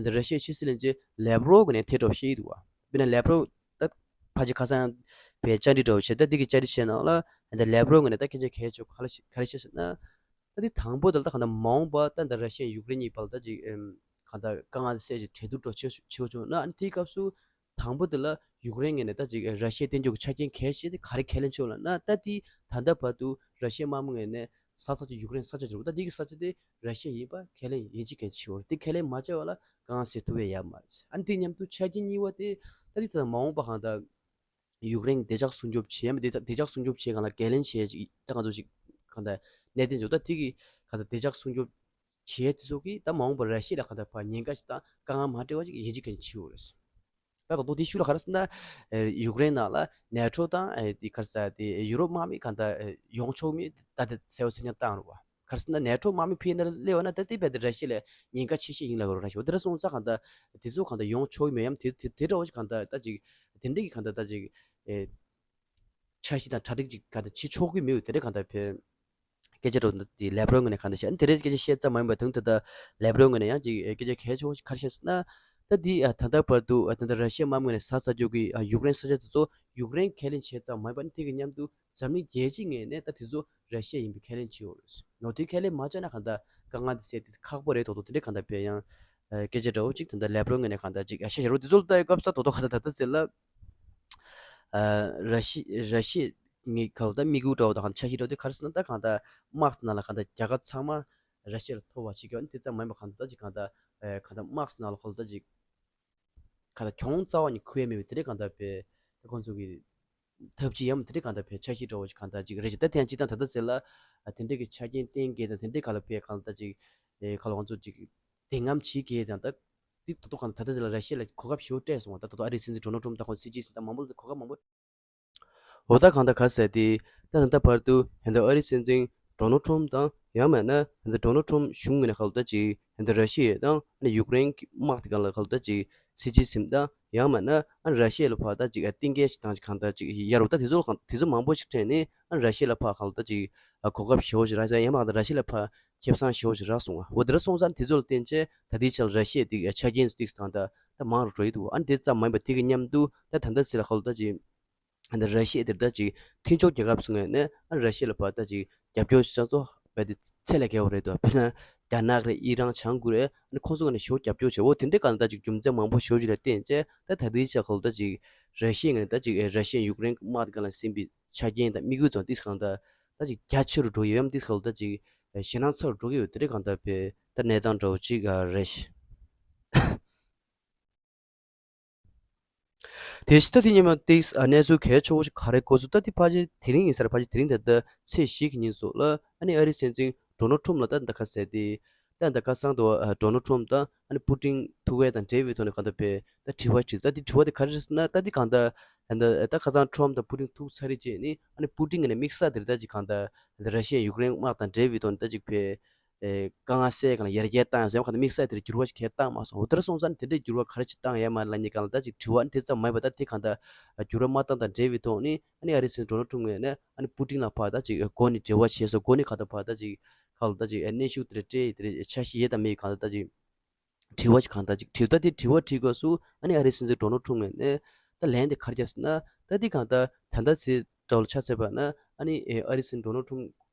ད་ར་ཤི་ཡའི་ཕྱི་སྲིད་བློན་ཆེན་ལེབ་རོབ་ཀྱིས་ནས་དེ་འདྲ་བཤད་ཀྱི་འདུག་བ། དཔེར་ན་ལེབ་རོབ་ད་ཕལ་ཆེར་ཁ་སང་བའི་བཅར་འདྲི་འདྲ་བོ་བྱས། ད་འདི་གི་བཅར་འདྲི་བྱས་ནང་ལ་ད་ལེབ་རོབ་ཀྱིས་ནས་ད་སྐད་ཆ་གལ་ཆེ་ག་རེ་ག་རེ་བཤད་ཟེར་ན། ད་འདི་དང་པོ་དེ་ལ་ད་གང་ལྟར་མ་འོངས་པ་ད་ད་ར་ཤི་ཡ་ཡུཀ་རེན་གཉིས་བར་ལ་ད་ཅིག་གང་ལྟར་དཀའ་ངལ་སེལ་ཅིག་གྲོས་བསྡུར་འདྲ་བོ་བྱེད་བྱེད་བྱུང་ན། ཨ་ནི་དེའི་སྐབས་སུ། དང་པོ་དེ་ལ་ཡུཀ་རེན་ངོས་ནས་ད་ཅིག་ར་ཤི་ཡའི་བསྟན་འགྱུར་གྱི་ཆ་རྐྱེན་གལ་ཆེ་དེ་ག་རེ་ཁས་ལེན་བྱུང་ལབ་ན། ད་དེ་ད་ལྟ་བར་དུ་ར་ཤི་ཡའི་དམག་མི་ངོས་ནས་ས་ས་ཆ་ཡུཀ་རེན་ས་ཆ་ཅིག་རེད། ད་དེ་གི་ས་ཆ་དེ་ར་ཤི་ཡ་ཡིན་པ་ཁས་ལེན་ཡིན་གཅིག་མཁན་ཅིག་ཡོད་རེད། དེ་ཁས་ལེན་མ་བྱས་པ་ལ་དཀའ་ངལ་སེལ་ཐུབ་ཡས་ཡོད་མ་རེད། ཨ་ནི་དེ་མཉམ་དུ་ཆ་རྐྱེན་གཉིས་པ་དེ་ད་དེ་ད་མ་འོངས་པ་གང་ལྟར་ཡུཀ་རེན་བདེ་འཇགས་སྲུང་སྐྱོབ་བྱེད་ཡས་མ་བདེ་བདེ་འཇགས་སྲུང་སྐྱོབ་བྱེད་སྒང་ལ་འགན་ལེན་བྱེད་ཅིག་ད་ང་ཚོ་ཅིག་གང་ལྟར་གནད་དོན་ཅིག་ད་དེ་གི་གང་ལྟར་བདེ་འཇགས་སྲུང་སྐྱོབ་བྱེད་དེ་ཚོ་གིས་ད་མ་འོངས་པར་ར་ཤི་ཡ་ལ་གང་ལྟར་ཕར་ཉེན་ཁ་ཞིག་དང་དཀའ་ངལ་མ་སྤྲད་པ་ཅིག་ཡིན་གཅིག་མཁན་ཅིག་ཡོད་རེད། ད་ད་དུང་དེའི་ཤུལ་ལ་ག་རེ་ཟེར་ན། ཨེ་ཡུཀ་རེན་ནང་ལ་ནེ་ཊོ་དང་ཨེ་དེ་ག་རེ་ཟེར་དེ་ཡུ་རོབ་དམག་མི་གང་ལྟར་ཨེ་ཡོང་ཆོག་མེད་ད་དེ་གསལ་པོ་གསལ་རྐྱང་བཏང་རེད་བ། ག་རེ་ཟེར་ན་ནེ་ཊོ་དམག་མི་ཕར་ནང་སླེབས་པ་ན་ད་དེ་རྦད་དེ་ར་ཤི་ཡ་ལ་ཉེན་ཁ་ཆེ་ཤོས་ཡིན་ལབ་ཀྱི་རེད་ར་ཤི་ཡ། འོ་དེ་འདྲ་སོང་ཙང་གང་ལྟར་དེ་ཚོ་གང་ལྟར་ཡོང་ཆོག་མེད་ཡམ་དེ་དེ་དེ་འདྲ་བ་ཞིག་གང་ལྟར་ད་ཅིག་དེ་འདྲ་གི་གང་ལྟར་ད་ཅིག་ཨེ་འཆར་གཞི་དང་གྲ་སྒྲིག་ཅིག་གང་ལྟར་བྱེད་ཆོག་གི་མེད་པ་དེ་འདྲ་གང་ལྟར་ཕར་སྐད་ཆ་འདྲ་བོ་འདི་ལེབ་རོབ་ངོས་ནས་གང་ལྟར་བཤད། ཨ་ནི་དེ་རིང་སྐད་ཆ་བཤད་ཙམ་མ་ཡིན་པར་དང་ད་ལྟ་ལེབ་རོབ་ངོས་ནས་ཡང་ཅིག་སྐད་ཆ་གལ་ཆེ་བ་ཞིག་ག་རེ་བཤད་ཟེར་ན། ད་འདི་ད་ལྟ་བར་དུ་ད་ལྟ་ར་ཤི་ཡ་དམག་མི་ངོས་ནས་ཟ་ཟ་རྒྱུ་གི་ཡུཀ་རེན་ས་ཆ་དེ་ཚོ་ཡུཀ་རེན་ཁས་ལེན་བྱས་ཙམ་མ་ཡིན་པར་ཨ་ནི་དེ་གི་མཉམ་དུ་འཛམ་གླིང་རྒྱལ་སྤྱི་ངོས་ནས་ད་དེ་ཚོ་ར་ཤི་ཡ་ཡིན་པའི་ཁས་ལེན་བྱེད་ཡོད་རེད། ནོ་དེ་ཁས་ལེན་མ་བྱས་ན་གང་ལྟར་དཀའ་ངལ་དེ་སེལ་དེ་ཁག་པོ་རེད་དོ་དོ་དེ་འདྲའི་གང་ལྟར་ཕར་ཡང་སྐད་ཆ་འདྲ་བོ་ཅིག་ད་ལྟ་ལེབ་རོབ་ངོས་ནས་གང་ལྟར་ཅིག་བཤད་བཞག་རོགས། དེ་ཚོ་ལ་ལྟ་ཡི་སྐབས་སུ་ད་དོ་དོ་གང་ལྟར་ད་ལྟ་ཟེར་ལ། ཨ་ར་ཤི་ར་ཤི་ཡའི་གང་ལྟར་དམིགས་ཡུལ་འདྲ་བོ་དང་གང་ལྟར་འཆར་གཞི་འདྲ་བོ་དེ་ག་རེ་ཟེར་ན། ད་གང་ལྟར་དམག་ནང་ལ་གང་ལྟར་རྒྱལ་ཁབ་ཚང་མ་ར་ཤི་ཡ་ལ་ཐོབ་པ་བྱེད་དགོས། ཨ་ནི་དེ་ཙམ་མ་ཡིན་པར་གང་ལྟར་ད་ཅིག་གང་ལྟར་ཨེ་གང་ལྟར་དམག་ནང་ལ་གང་ལྟར་ཅིག་གང་ལྟར་གྱོང་རྩ་བ་ནས་ཁུར་ཡས་མེད་པའི་དེ་འདྲའི་གང་ལྟར་བའི་ད་ཁོང་ཚོ་གི་ཐབས་ཇུས་ཡམ་དེ་འདྲའི་གང་ལྟར་བའི་འཆར་གཞི་འདྲ་བོ་ཞིག་གང་ལྟར་ཅིག་རེད་ཅིག་ད་དེ་ཡང་སྤྱིར་བཏང་ད་ལྟ་ཟེར་ལ། ཨ་དེ་འདྲའི་གི་ཆ་རྐྱེན་བསྟན་མཁན་དང་དེ་འདྲའི་གང་ལ་བའི་གང་ལྟར་ཅིག་ཨེ་གང་ལ་ང་ཚོ་ཅིག་དེ་ངམ་བྱེད་མཁན་དང་ད། དེ་ད་དུང་གང་ལྟར་ད་ལྟ་ཟེར་ལ་ར་ཤི་ཡ་ལ་གོ་སྐབས་ཞེ་པོ་སྤྲད་སོང་བ། ད་ད་དུང་ཨ་རིའི་སྲིད་འཛིན་ཌོ་ནལ་ཊམ་ཕ་དང་ཁོང་སྲིད་སྤྱི་ཟེར་ད་མང་པོ་ལ་གོ་སྐབས་མང་པོ། འོ་ད་གང་ལྟར་ག་ཟེར་དེ། ད་ད་ལྟ་བར་དུ་ཧན་ད་ཨ་རིའི་སྲིད་འཛིན་ཌོ་ནལ་ཊམ་ཕ་དང་ཡང་མིན་ན་ཧན་ད་ཌོ་ནལ་ཊམ་ཕ་གཞུང་ངོས་ནས་གང་ལྟར་ཅིག་ཧན་ད་ར་ཤི་ཡ་དང་ཨ་ནི་ཡུཀ་རེན་གྱི་དམག་དེ་གང་ལ་གང་ལྟར་ཅིག་སྲིད་སྤྱི་ཟིན་དང་ཡང་མིན་ན་ཨ་ནི་ར་ཤི་ཡ་ལ་ཕར་ད་ཅིག་གཏན་འཁེལ་ཞིག་དང་ཅིག་གང་ལྟར་ཅིག་ཡར་རུ་ད་དེ་ཚོ་གང་དེ་ཚོ་མང་པོ་ཞིག་སྤྲད་ནས་ཨ་ནི་ར་ཤི་ཡ་ལ་ཕར་གང་ལྟར་ཅིག་གོ་སྐབས་ཞེ་པོ་ཞིག་རག་ཡང་མིན་ན་ར་ཤི་ཡ་ལ་ཕར་ཁེ་བཟང་ཞེ་པོ་ཞིག་རག་སོང་བ། འོ་དེ་འདྲ་སོང་ཙང་དེ་ཚོ་ལ་བརྟེན་བྱས་ད་ལྟའི་ཆར་ར་ཤི་ཡ་དེ་ཆ་རྐྱེན་ཚོ་ཏིག་ཙམ་ད་ད་མང་རུ་འགྲོ་ཡི་འདུག་ཨ་ནི་དེ་ཙམ་མ་ཡིན་པ་དེ་གི་མཉམ་དུ་ད་ད་ལྟ་ཟེར་ལ་གང་ལྟར་ཅིག་ཨ་ནི་ར་ཤི་ཡ་དེ་ད་ཅིག་མཐུན་ཕྱོགས་རྒྱལ་ཁབ་ཚོའི་ངོས་ནས་ཨ་ནི་ར་ཤི་ཡ་ལ་ཕར་ད་ཅིག་རྒྱབ་སྐྱོར་བྱས་ཚོ་བས་དེ་ཚད་ལས་བརྒལ་བ་རེད་འདུག་དཔེར་ན་རྒྱ་ནག་རེད། ཨི་རན། བྱང་ཀོ་རི་རེད། ཨ་ནི་ཁོང་ཚོའི་ངོས་ནས་ཞེ་པོ་རྒྱབ་སྐྱོར་བྱས། འོ་དེ་འདྲའི་གང་ལྟར་ཅིག་རྒྱུ་མཚན་མང་པོ་ཞེ་པོ་ཅིག་ལ་བརྟེན་བྱས་ད་ད་ལྟའི་ཆར་གང་ལྟར་ཅིག་ར་ཤི་ཡའི་ངོས་ནས་ད་ཅིག་ཨེ་ར་ཤི་ཡ་ཡུཀ་རེན་དམག་དེ་གང་ལ་ཟིན་པའི་ཆ་རྐྱེན་དང་དམིགས་ཡུལ་ཚོ་ཏིག་གང་ལྟར་ད་ཅིག་རྒྱ་ཆེ་རུ་འགྲོ་ཡི་ཡོད་ཡམ་ཏིག་གང་ལྟར་ཅིག་ཨེ་ཞེད་སྣང་ཚ་རུ་འགྲོ་གི་ཡོད། དེ་འདྲའི་གང་ལྟར་བའི་ད་གནས་སྟངས་འདྲ་བོ་ཅིག་ཨ་རེད། དེ་ཕྱི་ད་དེ་ཉི་མ་ཏིག་ཨ་གནས་ཚུལ་གལ་ཆེ་བོ་ཞིག་ག་རེ་གོ་སོང་། ད་དེ་ཕལ་ཆེར་དེ་རིང་ཡིན་ས་རེད། ཕལ་ཆེར་དེ་རིང་ད་ལྟ་ཚེས་བཞི་གི་ཉིན་སོགས་ལ་ཨ་ནི་ཨ་རིའི་སྲིད་འཛིན་ཌོ་ནལ་ཊམ་ཕ་ལ་ད་ད་ག་ཟེར་དེ་ད་ད་ག་སང་དུ་ཨ་ཌོ་ནལ་ཊམ་ཕ་དང་ཨ་ནི་པུ་ཏིན་ཐུག་ཡས་དང་འབྲེལ་བའི་ཐོག་ནས་གང་ལྟར་བའི་ད་དྲི་བ་དྲིས། ད་དེ་དྲི་བ་དེ་ག་རེ་རེད་ཟེར་ན། ད་དེ་གང་ལྟར་ད་ད་ཁ་སང་ཊམ་ཕ་དང་པུ་ཏིན་ཐུག་ཚར་རེད་ཅེས་ནི་ཨ་ནི་པུ་ཏིན་གྱིས་ནི་དམིགས་བསལ་དེ་རེད། ད་ཅིག་གང་ལྟར་ད་ར་ཤི་ཡ་ཡུཀ་རེན་དམག་དང་འབྲེལ་བའི་ཐོག་ནས་ད་ཅིག་བའི་ཨེ་དཀའ་ངལ་སེལ་གང་ལ་ཡར་རྒྱས་བཏང་ཡ་ཟེར་ཡ་གང་ལྟར་དམིགས་བསལ་དེར་འགྱུར་བ་ཞིག་གང་བཏང་མ་སོང་། འོ་དེར་སོང་ཙང་དེ་འདྲའི་འགྱུར་བ་ག་རེ་ཞིག་བཏང་ཡོད་མ་རེད་ལབ་ནས་གང་ལ་ད་ཅིག་དྲི་བ་དེ་ཙམ་མ་ཡིན་པ་ད་དེ་གང་ལྟར་འགྱུར་བ་མ་བཏང་དང་འབྲེལ་བའི་ཐོག་ནས་ཨ་ནི་ཨ་རིའི་སྲིད་འཛིན་ཌོ་ནལ་ཊམ་ཕ་ངོས་ནས་ཨ་ནི་པུ་ཏིན་ལ་ཕར་ད་ཅིག་སྒོ་ནས་འབྲེལ་བ་བྱས་སོང་། སྒོ་ནས་གང་ལྟར་ཕར་ད་ཅིག་གང་ལ་ད་ཅིག་གནོན་ཤུགས་དེ་འདྲ་སྤྲད་དེ་འདྲ་འཆར་གཞི་ཡོད་དམ་མེད་གང་ལ་ད་ཅིག་དྲི་བ་ཞིག་གང་ལྟར་ཅིག་དྲིས། ད་དེ་དྲི་བ་དྲིས་སྐབས་སུ་ཨ་ནི་ཨ་རིའི་སྲིད་འཛིན་ཌོ་ནལ་ཊམ་ཕ་ངོས་ནས་ད་ལན་དེ་ག་རེ་བརྒྱབ་ཟེར་ན། ད་དེ་གང་ལྟར་ད་ལྟ་ཚེ་འདྲ་བོ་ལ་ཆ་མཚོན་པ་ན་ཨ་ནི་ཨ་རིའི་སྲིད་འཛིན་ཌོ་ནལ་ཊམ་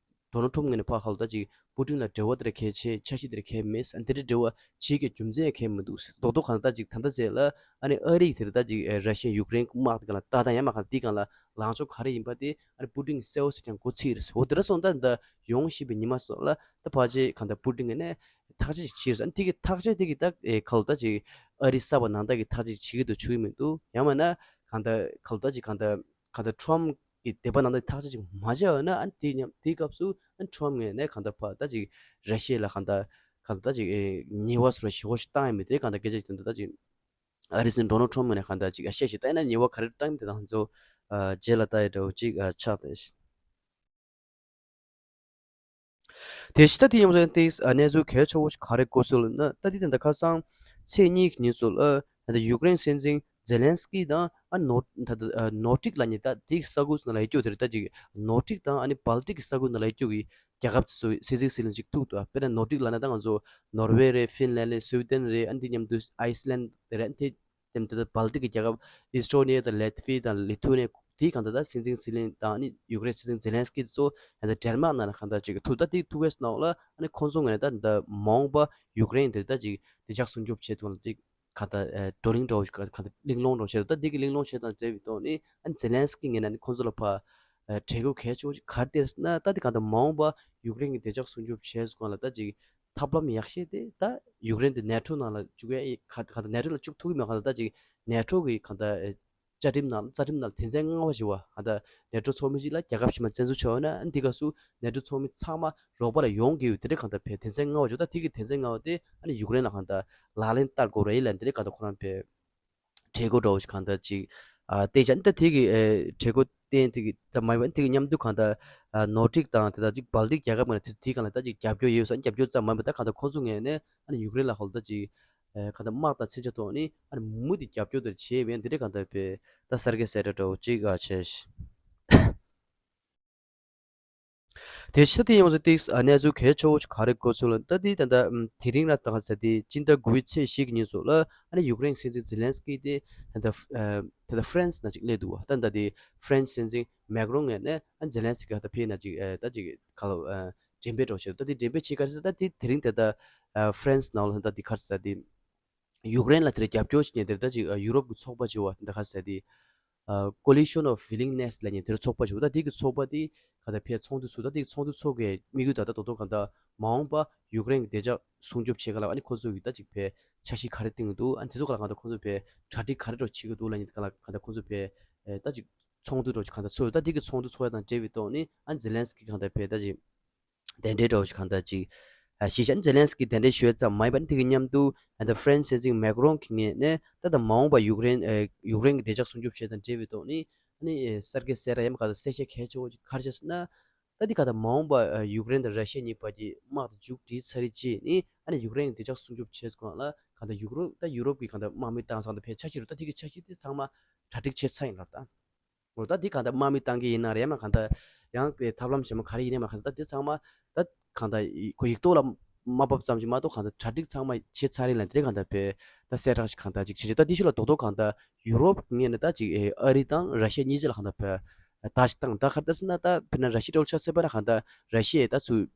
ཕ་ ཌོ་ནལ་ཊམ་ངོས་ནས་ཕར་ཧ་ལོ་ད་ཅིག་པུ་ཏིན་ལ་འབྲེལ་བ་དེ་ར་གལ་ཆེ། འཆར་གཞི་དེ་ར་གལ་མེད། ཨ་ནི་དེ་འདྲའི་འབྲེལ་བ་བྱེད་ཀྱི་རྒྱུ་མཚན་ཡང་གལ་མི་འདུག། རྡོག་རྡོག་གང་ལྟར་ད་ཅིག་ད་ལྟ་ཟེར་ལ་ཨ་ནི་ཨ་རི་དེ་ར་ད་ཅིག་ཨེ་ར་ཤི་ཡ་ཡུཀ་རེན་དམག་དེ་གང་ལ་ལྟ་སྟངས་ཡང་མ་གང་དེ་གང་ལ་ལངས་ཕྱོགས་ག་རེ་ཡིན་པ་དེ་ཨ་ནི་པུ་ཏིན་གྱིས་གསལ་བོ་ཟེར་ཀྱང་གོ་ཚིག་རེད། འོ་དེ་ར་སོང་ད་ད་ཡོང་བཞིན་པའི་ཉི་མ་སོགས་ལ་ད་ཕལ་ཆེར་གང་ལྟར་པུ་ཏིན་ངོས་ནས་ཐག་གཅོད་ཅིག་བྱས་རེད། ཨ་ནི་དེ་གི་ཐག་གཅོད་དེ་གི་ད་ཨེ་ཁ་ལོ་ད་ཅིག་ཨ་རི་གསར་པ་ནང་ལྟར་གྱི་ཐག་གཅོད་ཅིག་བྱེད་ཀྱི་འདུག་བྱུང་གི་མི་འདུག། ཡང་མིན་ན་གང་ལྟར་ཁ་ལོ་ད་ཅིག་གང་ལྟར་གང་ལྟར་ཊམ་གི་སྡེ་པ་ནང་ལྟར་ཐག་གཅོད་ཅིག་མ་བྱས་ཡོད་ན་ཨ་ནི་དེ་མཉམ་དེའི་སྐབས་སུ་ཨ་ནི་ཊམ་ངོས་ནས་གང་ལྟར་ཕར་ད་ཅིག་ར་ཤི་ཡ་ལ་གང་ལྟར་གང་ལྟར་ད་ཅིག་ཨེ་ཉེས་པ་སོགས་ཞེ་པོ་ཞིག་བཏང་ཡོད་མེད་དེ་གང་ལྟར་སྐད་ཆ་ཞིག་དོན་དུ་ད་ཅིག་ཨ་རི་སྲིད་འཛིན་ཌོ་ནལ་ཊམ་ངོས་ནས་གང་ལྟར་ཅིག་ཨ་བཤད་ཞིག་བཏང་ཡོད་ན་ཉེས་པ་ག་རེ་བཏང་ཡོད་མེད་དེ་ད་ང་ཚོ་ཨ་རྗེས་ལ་ལྟ་ཡ་འདྲ་བོ་ཅིག་ཨ་ཆགས་བསྡད། དེ་བཞིན་ད་དེ་ཡིན་པ་དེ་ཨ་གནས་ཚུལ་གལ་ཆེ་བོ་ཞིག་ག་རེ་གོ་སོང་ལབ་ན་ད་དེ་ད་ལྟ་ཁ་སང་ཚེས་གཉིས་ཀྱི་ཉིན་ཚོ་ལ་ད་ལྟ་ཡུཀ་རེན་སྲིད་འཛིན་ཛེ་ལན་སི་ཀི་དང་ཨ་ནོ་ད་ལྟ་ཨ་ནོ་ཊིག་ལབ་མཁན་ད་དེའི་ས་ཁུལ་ནང་ལ་ཡོད་རྒྱུ་དེ་རེད། ད་ཅིག་ནོ་ཊིག་དང་ཨ་ནི་བལ་ཏིག་གི་ས་ཁུལ་ནང་ལ་ཡོད་རྒྱུ་གི་རྒྱལ་ཁབ་དེ་ཚོའི་སྲིད་འཛིན་སྲིད་བློན་ཅིག་ཐུག་འདུག། དཔེར་ན་ནོ་ཊིག་ལབ་ན་ད་ང་ཚོ་ནོར་ཝེ་རེད། ཧྥིན་ལན་རེད། སུའི་ཌེན་རེད། ཨ་ནི་དེ་མཉམ་དུ་ཨའི་སི་ལན་རེད། ཨ་ནི་དེ་དེ་ད་བལ་ཏིག་གི་རྒྱལ་ཁབ་ཨི་སི་ཊོ་ནི་ཡ་དང་ལེ་ཐི་ཝི་ཡ་དང་ལི་ཐུ་ནི་ཡ་དེའི་གང་ལྟར་ད་སྲིད་འཛིན་ཟི་ལིན་དང་ཨ་ནི་ཡུཀ་རེན་སྲིད་འཛིན་ཛེ་ལན་སི་ཀི་ཚོ་ད་ལྟ་ཌེན་མཱག་ནང་ལ་གང་ལྟར་ཅིག་ཐུག། ད་དེ་ཐུག་པའི་ནང་ལ་ཨ་ནི་ཁོང་ཚོ་ངོས་ནས་ད་ད་མ་འོངས་པ་ཡུཀ་རེན་དེ་ད་ཅིག་བདེ་འཇགས་སྲུང་སྐྱོབ་བྱེད་ཐུབ་ལ་ཅིག་གང་ལྟར་ཨེ་བགྲོ་གླེང་འདྲ་བོ་ཞིག་གང་ལྟར་གླེང་སློང་འདྲ་བོ་བྱེད། ད་དེ་གི་གླེང་སློང་བྱེད་སྟངས་བྱས་པའི་ཐོག་ནས་ཨ་ནི་ཛེ་ལན་སི་ཀི་ངོས་ནས་ཨ་ནི་ཁོང་ཚོ་ལ་ཕར་ཨེ་གྲོས་འགོ་གལ་ཆེ་བོ་ཞིག་ག་རེ་སྟེར་ཟེར་ན་ད་དེ་གང་ལྟར་མ་འོངས་པ་ཡུཀ་རེན་གྱི་བདེ་འཇགས་སྲུང་སྐྱོབ་བྱས་སོང་ལ་ད་ཅིག་ཐབས་ལམ་ཡག་ཤོས་དེ་ད་ཡུཀ་རེན་དེ་ནེ་ཊོ་ནང་ལ་བཅུག་ཡ་ཡིན། ག་ག་ད་ནེ་ཊོ་ལ་བཅུག་ཐུབ་ཀྱི་མེད། གང་ལྟར་ད་ཅིག་ནེ་ཊོ་གི་གང་ལྟར་ཨེ་བཅའ་ཁྲིམས་ནང་རྩ་ཁྲིམས་ནང་དོན་ཚན་ལྔ་པ་ཞིག་བ། གང་ལྟར་ནེ་ཊོ་ཚོགས་མི་གཅིག་ལ་རྒྱལ་ཁབ་གཞན་པ་བཙན་འཛུལ་བྱས་ཡོད་ན་ཨ་ནི་དེ་སྐབས་སུ་ནེ་ཊོ་ཚོགས་མི་ཚང་མ་རོགས་པ་ལ་ཡོང་དགོས་ཡོད། དེ་འདྲའི་གང་ལྟར་བས་དོན་ཚན་ལྔ་པ་ཞིག་ད་དེ་གི་དོན་ཚན་ལྔ་པ་དེ་ཨ་ནི་ཡུཀ་རེན་ལ་གང་ལྟར་ལག་ལེན་བསྟར་དགོས་རེད་ལབ་དེ་འདྲའི་གང་ལྟར་ཁོ་རང་བས་གྲོས་འགོ་འདྲ་བོ་ཞིག་གང་ལྟར་ཅིག་ཨ་བཏོན་བྱས། ཨ་ནི་ད་དེ་གི་ཨེ་གྲོས་འགོ་བཏོན་དེ་གི་ད་མ་ཡིན་པ་དེ་གི་མཉམ་དུ་གང་ལྟར་ཨ་ནོར་ཊིག་དང་དེ་དག་ཅིག་བལ་ཏིག་རྒྱལ་ཁབ་ངོས་ནས་དེ་དེའི་སྒང་ལ་ད་ཅིག་རྒྱབ་སྐྱོར་ཡོད་ས། རྒྱབ་སྐྱོར་ཙམ་མ་ཡིན་པ་ད་གང་ལྟར་ཁོང་ཚོ་ངོས་ནས་ཨ་ནི་ཡུཀ་རེན་ལ་ཧོལ་ད་ཅིག་ཨེ་གང་ལྟར་དམག་དང་མཚོན་ཆ་ཐོག་ནས་ཨ་ནི་མུ་མཐུད་རྒྱབ་སྐྱོར་དེ་བྱས་ཡོད་པས་འདི་འདྲའི་གང་ལྟར་བས་ད་གསར་བརྗེ་གསལ་བསྒྲགས་འདྲ་བོ་ཅིག་ཨ་བྱས། དེ་ཕྱི་དེ་ཡོངས་སུ་ཏིག་ཨ་གནས་ཚུལ་གལ་ཆེ་བོ་ཞིག་ག་རེ་གོ་ཚུལ་ལ་ད་དེ་ད་ལྟ་དེ་རིང་ལ་ད་ག་ཟེར་དེ་སྤྱི་ཟླ་དགུ་པའི་ཚེས་བཞི་གི་ཉིན་སོགས་ལ་ཨ་ནི་ཡུཀ་རེན་སྲིད་འཛིན་ཛེ་ལན་སི་ཀི་དེ་ད་ལྟ་ད་ལྟ་ཧྥ་རན་སི་ན་ཅིག་སླེབས་འདུག་བ། ད་ད་དེ་ཧྥ་རན་སི་སྲིད་འཛིན་མེག་རོང་ངོས་ནས་ཨ་ཛེ་ལན་སི་ཀི་ད་ཕེབས་ན་ཅིག་ཨེ་ད་ཅིག་ག་ལ་ཨ་འགྲེམས་སྤེལ་འགྲོ་བྱེད་ད་དེ་འགྲེམས་སྤེལ་བྱེད་ག་རེ་ཟེར་ད་དེ་དེ་རིང་དེ་ད་ཧྥ་རན་སི་ནང་ལ་ད་དེ་ག་རེ་ཟེར་དེ་ཡུཀ་རེན་ལ་དེ་རྒྱབ་སྐྱོར་བྱེད་མཁན་དེ་ད་ཅིག་ཡུ་རོབ་ཀྱི་ཚོགས་པ་ཅིག་བ་དེ་ག་རེ་ཟེར་དེ་Coalition of Willingness ལབ་མཁན་དེ་ཚོགས་པ་ཅིག་ད་དེ་གི་ཚོགས་པ་དེ་ག་ད་ཕེབས་ཚོགས་འདུ་ཚོགས་ད་དེ་གི་ཚོགས་འདུ་ཚོགས་གི་དམིགས་ཡུལ་ད་ད་དོ་དོ་ག་ད་མ་འོངས་པ་ཡུཀ་རེན་གྱི་བདེ་འཇགས་སྲུང་སྐྱོབ་བྱེད་ག་ལ་ཨ་ནི་ཁོ་ཚོ་གི་ད་ཅིག་ཕེ་འཆར་གཞི་ག་རེ་བཏིང་གི་འདུག་ཨ་ནི་དེ་ཚོ་ག་ལ་ག་ད་ཁོ་ཚོ་ཕེ་གྲ་སྒྲིག་ག་རེ་འགྲོ་བྱེད་གི་འདུག་ལབ་མཁན་དེ་ག་ལ་ག་ད་ཁོ་ཚོ་ཕེ་ད་ཅིག་ཚོགས་འདུ་འགྲོ་ཅིག་ག་ད་ཚོགས་ད་དེ་གི་ཚོགས་འདུ་ཚོགས་ཡ་དང་འབྲེལ་བའི་ཐོག་ནས་ཨ་ཛེ་ལན་སི་ཀི་ག་ད་ཕེ་ད་ཅིག་གདན་འདྲེན་འདྲ་བོ་ཞིག་གང་ལྟར་ཅིག་ཨ་གཞིས་ཆགས་ཛེ་ལན་སི་ཀི་གདན་འདྲེན་ཞུ་ཡ་ཙམ་མ་ཡིན་པར་དེ་གི་མཉམ་དུ་ཨ་ད་ཧྥ་རན་སི་སྲིད་འཛིན་མེག་རོང་གི་ངོས་ནས་ད་ད་མ་འོངས་པ་ཡུཀ་རེན་ཨ་ཡུཀ་རེན་གྱི་བདེ་འཇགས་སྲུང་སྐྱོབ་བྱེད་དང་འབྲེལ་བའི་ཐོག་ནས་ཨ་ནི་ཨེ་གསར་བརྗེ་གསལ་བསྒྲགས་ཡང་མ་ག་ད་གསལ་བཤད་གལ་ཆེ་བོ་ཅིག་ག་རེ་བྱས་ཟེར་ན། ད་འདི་ག་ད་མ་འོངས་པ་ཨ་ཡུཀ་རེན་དང་ར་ཤི་ཡ་གཉིས་བར་གྱི་དམག་དེ་མཇུག་སྒྲིལ་ཚར་རེད་ཅེས་ནི་ཨ་ནི་ཡུཀ་རེན་གྱི་བདེ་འཇགས་སྲུང་སྐྱོབ་བྱས་སྐོར་ལ་ག་ད་ཡུ་རོབ་ད་ཡུ་རོབ་ཀྱི་ག་ད་དམག་མི་བཏང་ཚང་ད་ཕལ་ཆེར་ཕྱི་རུ་ད་འདི་གི་འཆར་གཞི་དེ་ཚང་མ་གྲ་སྒྲིག་བྱས་ཚར་ཡིན་ལབ་ད། འོ་ད་འདི་གང་ལྟར་དམག་མི་བཏང་གི་ཡིན་ན་རེད་མ་གང་ལྟར་ཡང་དེ་ཐབས་ལམ་གཞན་པ་ག་རེ་ཡིན་ནའི་མ་གང་ལྟར་དེ་ཚང་མ་ད་གང་ལྟར་ཁོ་ཡིག་ཐོག་ལ་མ་ཕབ་ཙམ་གྱིས་མ་གཏོགས་གང་ལྟར་གྲ་སྒྲིག་ཚང་མ་བྱས་ཚར་རེད་ལ་དེ་གང་ལྟར་བས་ད་གསལ་བསྒྲགས་ཤིག་གང་ལྟར་ཅིག་བྱེད་ཅིག་ད་དེ་ཤུ་ལ་རྡོག་རྡོག་གང་ལྟར་ཡུ་རོབ་ངོས་ནས་ད་ཅིག་ཨ་རི་དང་ར་ཤི་ཡ་གཉིས་ཆ་ལ་གང་ལྟར་བས་ད་ཅིག་བཏང་ད་ག་ལྟར་ཟེར་ན་ད་དཔེར་ན་ར་ཤི་ཡ་འདྲ་བོ་ཆ་བཞག་པ་ན་གང་ལྟར་ར་ཤི་ཡས་ད་ཚུར།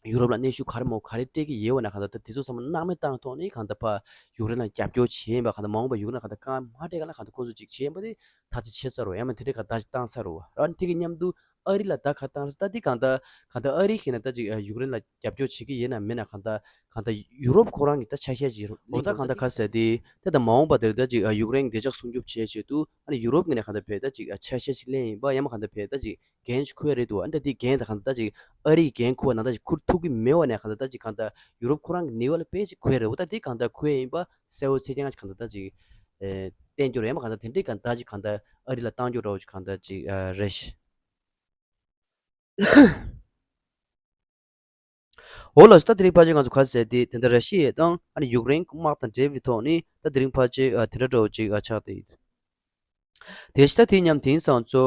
ཡུ་རོབ་ལ་གནོན་ཤུགས་ག་རེ་མོ་ག་རེ་སྤྲད་ཀྱི་ཡོད་བ་ན་གང་ལྟར་ད་དེ་ཚོ་ཚང་མ་སྣང་མེད་བཏང་ཐོག་ནས་གང་ལྟར་ཕ་ཡུཀ་རེན་ལ་རྒྱབ་སྐྱོར་བྱེད་ཡིན་པ་གང་ལྟར་མ་འོངས་པ་ཡུཀ་རེན་ལ་གང་ལྟར་རྐང་མ་སྤྲད་ག་ལ་གང་ལྟར་ཁོ་ཚོ་ཅིག་བྱེད་ཡིན་པ་དེ་ཐག་གཅོད་བྱས་ཚར་རོ། ཡང་མིན་དེ་འདྲའི་གང་ལྟར་བཏང་ཚར་རོ། ཨ་ནི་དེ་གི་མཉམ་དུ་ཨ་རི་ལ་ད་ག་བཏང་ས་ད་དེ་གང་ལྟར་གང་ལྟར་ཨ་རི་ཁྱེད་ན་ད་ཅིག་ཡུཀ་རེན་ལ་རྒྱབ་སྐྱོར་བྱེད་ཀྱི་ཡིན་ན་མིན་ན་གང་ལྟར་གང་ལྟར་ཡུ་རོབ་ཁོ་རང་གི་ད་ཆ་ཤས་ཅིག་རོ། འོ་ད་གང་ལྟར་ག་ཟེར་དེ་ད་ད་མ་འོངས་པ་དེར་ད་ཅིག་ཡུཀ་རེན་གྱི་བདེ་འཇགས་སྲུང་སྐྱོབ་བྱེད་ཆེད་དུ་ཨ་ནི་ཡུ་རོབ་ངོས་ནས་གང་ལྟར་བས་ད་ཅིག་ཆ་ཤས་ཅིག་ལེན་ཡིན་པ་ཡང་མ་གང་ལྟར་བས་ད་ཅིག་འགན་ཅིག་འཁུར་ཡ་རེད་འདུག། ཨ་ནི་ད་དེའི་འགན་ད་གང་ལྟར་ཅིག་ཨ་རིའི་འགན་འཁུར་བ་ནང་ལྟར་ཅིག་འཁུར་ཐུབ་ཀྱི་མེད་པ་ནས་གང་ལྟར་ད་ཅིག་གང་ལྟར་ཡུ་རོབ་ཁོ་རང་གི་ནུས་པ་ལ་དཔེ་ཅིག་འཁུར་ཡ་རེད། འོ་ད་དེ་གང་ལྟར་འཁུར་ཡ་ཡིན་པ་གསལ་བོ་ཚད་ལྡན་ཅིག་གང་ལྟར་ད་ཅིག་ཨེ་བསྟན་རྒྱུ་རེད། ཡང་མ་གང་ལྟར་དེ་འདྲའི་གང་ལྟར་ཅིག་གང་ལྟར་ཨ་རི་ལ་བཏང་རྒྱུ་འདྲ་བོ་ཅིག་གང་ལྟར་ཅིག་ཨ་རེད་ཤག། འོ་ལགས་སོ། ད་དེ་རིང་ཕལ་ཆེར་ང་ཚོ་ག་ཟེར་དེ་དེ་འདྲ་ར་ཤི་ཡ་དང་ཨ་ནི་ཡུཀ་རེན་དམག་དང་འབྲེལ་བའི་ཐོག་ནས་ད་དེ་རིང་ཕལ་ཆེར་ཨ་དེ་འདྲ་འདྲ་བོ་ཅིག་ཨ་ཆགས་བསྡད་ཡོད། དེ་ཕྱི་ད་དེ་མཉམ་དེང་སང་ཚོ་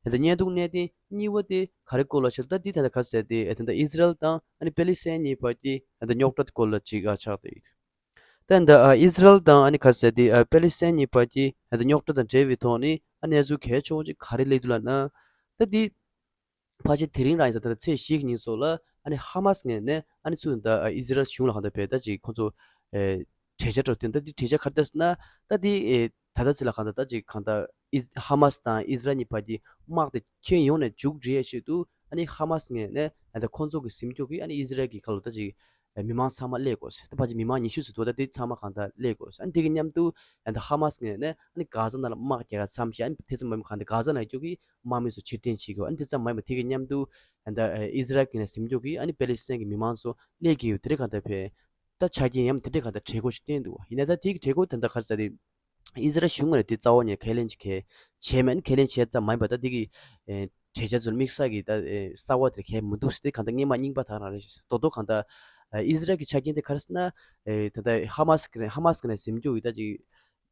ད་ལྟ་བརྙན་ཐུང་གནད་དོན་གཉིས་པ་དེ་ག་རེ་སྐོར་ལ་ཞུ་ད་དེ་ད་ལྟ་ག་ཟེར་དེ་ད་ལྟ་ཨི་ཟི་རལ་དང་ཨ་ནི་པེ་ལི་སི་ཐན་གཉིས་བར་གྱི་ད་ལྟ་རྙོག་དྲ་སྐོར་ལ་ཅིག་ཨ་ཆགས་བསྡད་ཡོད། ད་ད་ཨ་ཨི་ཟི་རལ་དང་ཨ་ནི་ག་ཟེར་དེ་ཨ་པེ་ལི་སི་ཐན་གཉིས་བར་གྱི་ད་ལྟ་རྙོག་དྲ་དང་འབྲེལ་བའི་ཐོག་ནས་ཨ་གནས་ཚུལ་གལ་ཆེ་བོ་ཅིག་ག་རེ་སླེབས་འདུག་ལབ་ན། ད་དེ་ ཕལ་ཆེར་དེ་རིང་རང་ཡིན་ཙང་ད་ལྟ་ཚེས་བཞི་གི་ཉིན་སོགས་ལ་ཨ་ནི་ཧ་མ་སི་ངོས་ནས་ཨ་ནི་ཚུར་ད་ཨི་ཟི་རལ་གཞུང་ལ་གང་ལྟར་བས་ད་ཅིག་ཁོང་ཚོ་ཨེ་གྲོས་འཆར་འདྲ་བཏོན། ད་འདི་གྲོས་འཆར་ག་རེ་བཏོན་ཟེར་ན། ད་འདི་ཨེ་ད་ལྟ་ཚེ་ལ་གང་ལྟར་ད་ཅིག་གང་ལྟར་ཨི་ཧ་མ་སི་དང་ཨི་ཟི་རལ་གཉིས་བར་གྱི་དམག་དེ་ཁྱོན་ཡོངས་ནས་མཇུག་སྒྲིལ་ཡས་ཆེད་དུ་ཨ་ནི་ཧ་མ་སི་ངོས་ནས་ཨ་ད་ཁོང་ཚོ་གི་ཟིན་སྐྱོབ་ཀྱིས་ཨ་ནི་ཨི་ཟི་རལ་གྱི་ཁ་ལོ་ད་ཅིག་མི་མང་ཚང་མ་སླེབས་དགོས། ད་ཕལ་ཆེར་མི་མང་ཉི་ཤུ་ཙམ་འདུག་ད་དེ་ཚང་མ་གང་ལྟར་སླེབས་དགོས། ཨ་ནི་དེ་གི་མཉམ་དུ་ཨ་ད་ཧ་མ་སི་ངོས་ནས་ཨ་ནི་གྷ་ཛ་ནང་ལ་དམག་རྒྱག་ག་མཚམས་བཞག་ཨ་ནི་དེ་ཙམ་མ་ཡིན་པ་གང་ལྟར་གྷ་ཛ་ནང་སྐྱོད་ཀྱི་དམག་མི་ཚོ་ཕྱིར་འཐེན་བྱེད་དགོས། ཨ་ནི་དེ་ཙམ་མ་ཡིན་པ་དེ་གི་མཉམ་དུ་ཨ་ད་ཨི་ཟི་རལ་གྱི་ནས་ཟིན་སྐྱོབ་ཀྱིས་ཨ་ནི་པེ་ལི་སི་ཐན་གྱི་མི་མང་ཚོ་སླེབས་ཀྱི་ཡོད། དེ་རིགས་གང་ལྟར་བས་ད་ཆ་རྐྱེན་ཡང་དེ་འདྲའི་གང་ལྟར་གྲོས་འགོ་ཞིག་བཏོན་འདུག་ཡིན་ན་ད་དེ་གི་གྲོས་འགོ་དེ་འདྲ་ག་རེ་ཟེར་ཏེ། ཨི་ཟི་རལ་གཞུང་ངོས་ནས་དེ་རྩ་བ་ནས་ཁས་ལེན་ཅིག་གས་བྱས་མེད། ཁས་ལེན་བྱས་ཙམ་མ་ཡིན་པ་ད་དེ་གི་ཨེ་གྲོས་འཆར་ཚོར་དམིགས་བསལ་གྱི་ད་ཨེ་གསར་བ་དེ་གས་མི་འདུག་ཟེར་ཏེ། གང་ལྟར་སྔོན་མ་རྙིང་པ་དག་རང་རེད། རྡོག་རྡོག་གང་ལྟར་ཨེ་ཨི་ཟི་རལ་གྱི་ཆ་རྐྱེན་དེ་ག་རེ་ཟེར་ན། ཨེ་ད་ལྟ་ཧ་མ་སི་གི་ཧ་མ་སི་གི་ནས་ཟིན་སྐྱོབ་ཡོད་ད་ཅིག་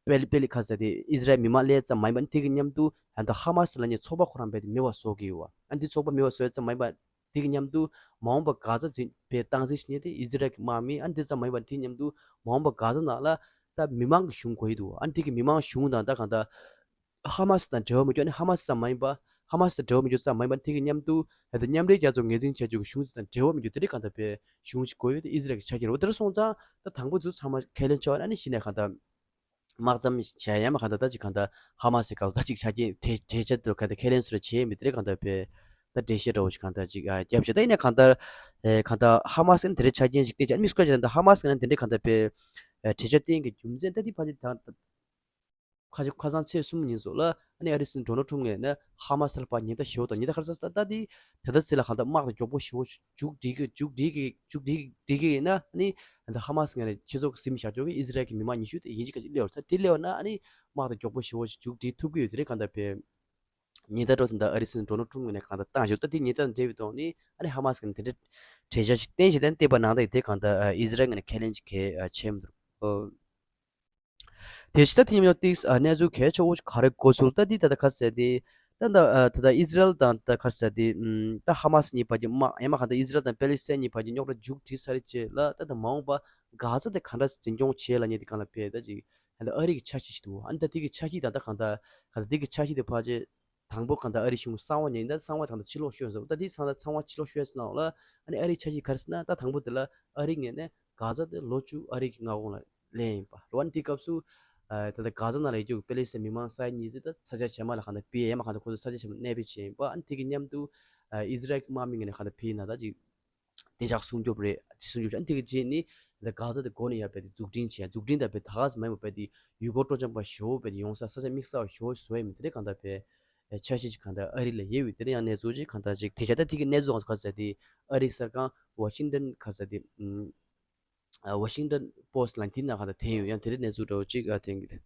པེ་ལི་པེ་ལི་ག་ཟེར་ཏེ་ཨི་ཟི་རལ་མི་མང་སླེབས་ཙམ་མ་ཡིན་པ་ནི་དེ་གི་མཉམ་དུ་ཨ་ད་ཧ་མ་སི་ལབ་མཁན་ཚོགས་པ་ཁོ་རང་རྦད་དེ་མེད་པ་བཟོ་གི་ཡོད་པ། ཨ་འདི་ཚོགས་པ་མེད་པ་བཟོས་ཙམ་མ་ཡིན་པ། དེ་གི་མཉམ་དུ་མ་འོངས་པ་གྷ་ཛ་འཛིན་པའི་སྟངས་འཛིན་ཞིག་ནི་དེ་ཨི་ཟི་རལ་གྱི་དམག་མི་ཨ་ནི་དེ་ཙམ་མ་ཡིན་པ་དེ་མཉམ་དུ་མ་འོངས་པ་གྷ་ཛ་ནང་ལ་ད་མི་མང་གི་གཞུང་དགོས་ཀྱི་འདུག་ཨ་ནི་དེ་གི་མི་མང་གཞུང་དང་ད་གང་ལྟར་ཧ་མ་སི་དང་འབྲེལ་བ་མི་འཇོག་ཨ་ནི་ཧ་མ་སི་ཙམ་མ་ཡིན་པ། ཧ་མ་སི་དང་འབྲེལ་བ་མི་འཇོག་ཙམ་མ་ཡིན་པ་དེ་གི་མཉམ་དུ་ད་མཉམ་འབྲེལ་རྒྱལ་ཚོགས་ངོས་འཛིན་བྱ་རྒྱུ་གི་གཞུང་ཅིག་དང་འབྲེལ་བ་མི་འཇོག་དེ་འདྲའི་གང་ལྟར་བའི་གཞུང་ཞིག་དགོས་ཡོད། དེ་ཨི་ཟི་རལ་གྱི་ཆ་རྐྱེན་རེད། འོ་དེ་འདྲ་སོང་ཙང་ད་དང་པོ་ཚུར་ཚང་མ་ཁས་ལེན་ཆོག་ཨ་ནི་གཞི་ནས་གང་ལྟར། དམག་མཚམས་བྱས་ཡ་མ་གང་ལྟར་ད་ཅིག་གང་ལྟར་ཧ་མ་སི་ག་ལ་ད་ཅིག་ཆ་རྐྱེན་གྲོས་གྲོས་འཆར་དེ་ག་ལྟར་ཁས་ལེན་སུ་རེ་བྱས་མི་དེ་རེ་གང་ལྟར་བས་ད་འགྲེལ་བཤད་འདྲ་བོ་ཞིག་གང་ལྟར་ཅིག་ཨ་བརྒྱབ་བྱས། ད་ཡིན་ན་གང་ལྟར་ཨེ་གང་ལྟར་ཧ་མ་སི་ནས་དེ་རེ་ཆ་རྐྱེན་ཅིག་བལྟས་བྱས། ཨ་ནི་མི་སྐོར་བྱས་ད་ཧ་མ་སི་ནས་དེ་འདྲའི་གང་ལྟར་བས་ཨེ་གྲོས་འཆར་བཏོན་གྱི་རྒྱུ་མཚན་ད་དེ་ཕལ་ཆེར་ད་ད་ཁ་ཁ་སང་ཚེས་གསུམ་ཉིན་སོགས་ལ་ཨ་ནི་ཨ་རིའི་སྲིད་འཛིན་ཌོ་ནལ་ཊམ་ངོས་ནས་ཧ་མ་སི་ལ་ཕར་ཉེན་བརྡ་ཞུ་བ་དང་། ཉེན་བརྡ་ག་རེ་ཟེར་ད་ད་དེ་ད་ལྟ་ཚེ་ལ་གང་ལྟར་དམག་དང་མགྱོགས་པོ་ཞེ་པོ་མཇུག་སྒྲིལ་གི་མཇུག་སྒྲིལ་གི་མཇུག་སྒྲིལ་སྒྲིལ་གི་ཡིན་ན་ཨ་ནི། ད་ཧ་མ་སི་ངོས་ནས་ཁྱེད་ཚོ་གི་ཟིན་བཞག་ཆོག་གི་ཨི་ཟི་རལ་གྱི་མི་མང་ཉི་ཤུ་དེ་ཡིན་གཅིག་ག་གཅིག་སླེབས་ཡོད་རེད། ད་དེ་སླེབས་ཡོད་ན་ཨ་ནི་དམག་དང་མགྱོགས་པོ་ཞེ་པོ་ཞིག་མཇུག་སྒྲིལ་ཐུབ་ཀྱི་ཡོད། དེ་རེད་གང་ལྟར་བས་ཉེན་བརྡ་འདྲ་བོ་དེ་འདྲ་ཨ་རིའི་སྲིད་འཛིན་ཌོ་ནལ་ཊམ་ངོས་ནས་གང་ལྟར་བཏང་ཞོག་ད་དེ་ཉེན་བརྡ་འབྲེལ་བའི་ཐོག་ནས་ཨ་ནི་ཧ་མ་སི་ངོས་ནས་དེ་འདྲ་གྲོས་འཆར་ཞིག་བཏོན་བཞིན་དེ་བལྟས་པ་ནང་ལྟར་དེ་གང་ལྟར་ཨི་ཟི་རལ་ངོས་ནས་ཁས་ལེན་ཅིག་གས་བྱས་མི་འདུག་དེ་ཕྱི་ད་དེ་ཉིན་མོ་ཏིག་གནས་ཚུལ་གལ་ཆེ་བོ་ཞིག་ག་རེ་གོ་ཚུལ་ད་འདི་ད་ལྟ་ག་ཟེར་ཏེ། ད་ད་ད་ད་ཨི་ཟི་རལ་དང་ད་ག་ཟེར་ཏེ། ད་ཧ་མ་སི་གཉིས་བར་གྱི་དམག་ཡང་མ་གང་ལྟར་ཨི་ཟི་རལ་དང་པེ་ལི་སི་ཐན་གཉིས་བར་གྱི་རྙོག་དྲ་མཇུག་སྒྲིལ་ཚར་རྗེས་ལ་ད་ད་མ་འོངས་པ་གྷ་ཛ་དེ་ག་འདྲ་འཛིན་སྐྱོང་བྱེད་ལབ་མཁན་དེ་གང་ལ་བས་ད་ཅིག་ད་ཨ་རི་གི་འཆར་གཞི་ཞིག་འདུག་ཨ་ནི་ད་དེ་གི་འཆར་གཞི་དང་ད་གང་ལྟར་གང་ལྟར་དེ་གི་འཆར་གཞི་དེ་ཕལ་ཆེར། དང་པོ་གང་ལྟར་ཨ་རི་གཞུང་གསང་བ་ཉར་ཡིན། ད་གསང་བ་གང་ལྟར་ཕྱིར་སློག་ཤོར་ཟེར་བ་ད་དེ་ཚང་ལ་ཚང་བ་ཕྱིར་སློག་ཤོར་ཟེར་ནའང་ལ་ཨ་ནི་ཨ་རིའི་འཆར་གཞི་ག་རེ་ཟེར་ན། ད་དང་པོ་དེ་ལ་ཨ་རི་ངོས་ནས་གྷ་ཛ་དེ་ལོ་བཅུ་ཨ་རི་གི་མངའ་ཁོངས་ལ་ལེན་ཡིན་པ་རེད་བ། ཨ་ནི་དེ་སྐབས་སུ་ཨ་ད་ལྟ་གྷ་ཛ་ནང་ལ་ཡོད་རྒྱུ་པེ་ལེ་སི་ཐན་མི་མང་ས་ཡ་གཉིས་ཙམ་ད་ས་ཆ་གཞན་མ་ལ་གང་ལྟར་ཕུད་ཡ་མ་གང་ལྟར་ཁོ་ཚོ་ས་ཆ་གཞན་མ་གནས་སྤོས་བྱས་ཡིན་པ། ཨ་ནི་དེ་གི་མཉམ་དུ་ཨ་ཨི་ཟི་རལ་གྱི་དམག་མི་ངོས་ནས་གང་ལྟར་ཕུད་ཡིན་ན་ད་ཅིག་བདེ་འཇགས་སྲུང་སྐྱོབ་རེད། སྲུང་སྐྱོབ་བྱས། ཨ་ནི་དེ་གི་རྗེས་ནི་ད་གྷ་ཛ་དེ་འགོ་ནས་ཡར་རྦད་དེ་འཛུགས་སྐྲུན་བྱས། འཛུགས་སྐྲུན་དང་རྦད་ད་ག་ཟེ་མ་ཡིན་པ་རྦད་དེ་ཡུལ་སྐོར་སྤྲོ་འཆམ་པ་ཞེ་པོ་རྦད་དེ་ཡོང་ས་ས་ཆ་དམིགས་བསལ་བ་ཞེ་པོ་བཟོ་ཡ་མི་དེ་འདྲ་གང་ལྟར་བས་འཆར་གཞི་ཅིག་གང་ལྟར་ཨ་རི་ལ་ཡོད་པའི་དེ་འདྲ་ཡང་གནས་ཚུལ་ཅིག་གང་ལྟར་ཅིག་དེ་བྱས་ད་དེ་གི་གནས་ཚུལ་གང་ཚོ་ག་ཟེ་དེ་ཨ་རིའི་གསར་ཁང་ཝ་ཤིང་ཊོན་ག་ཟེ་དེ་ཨ་ཝ་ཤིང་ཊོན་པོ་སི་ཊི་ལ་དེ་ནང་གང་ལྟར་ཐོན་ཡོད། ཡང་དེ་འདྲའི་གནས་ཚུལ་འདྲ་བོ་ཅིག་ཨ་ཐོན་གི་འདུག་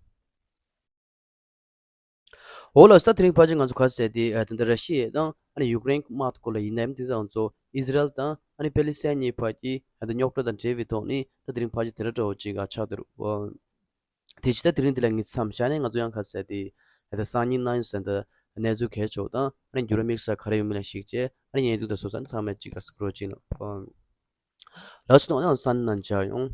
འོ་ལགས་སོ། ད་དེ་རིང་ཕལ་ཆེར་ང་ཚོ་ག་ཟེ་དེ་ཨ་ད་ལྟ་ར་ཤི་ཡ་དང་ཨ་ནི་ཡུཀ་རེན་གྱི་དམག་སྐོར་ལ་ཡིན་ནའི་དེ་ཚོ་ཨི་ཟི་རལ་དང་ཨ་ནི་པེ་ལི་སི་ཐན་གཉིས་བར་གྱི་ཨ་ད་རྙོག་དྲ་དང་འབྲེལ་བའི་ཐོག་ནས་ད་དེ་རིང་ཕལ་ཆེར་དེ་འདྲ་འདྲ་བོ་ཅིག་ཨ་ཆགས་བསྡད་འདུག་དེ་ཕྱི་ད་དེ་རིང་འདི་ལ་ངས་མཚམས་བཞག་ནས་ང་ཚོ་ཡང་ག་ཟེ་དེ་ཨ་ད་སང་ཉིན་གནངས་ཉིན་ཟེར་ད་གནས་ཚུལ་གལ་ཆེ་བོ་དང་ཨ་ནི་འགྱུར་བ་དམིགས་བསལ་ག་རེ་ཡོད་མེད་ལ་གཞིགས་བྱས་ཨ་ནི་ཡིན་འདུག་ད་སོ་སོ་ཚང་མས་ཅིག་ག་སྐུ་རོགས་ཅིག་ལ། ལགས་སོ། ད་ང་ཚོ་སང་ཉིན་ནང་མཇལ་ཡོང་།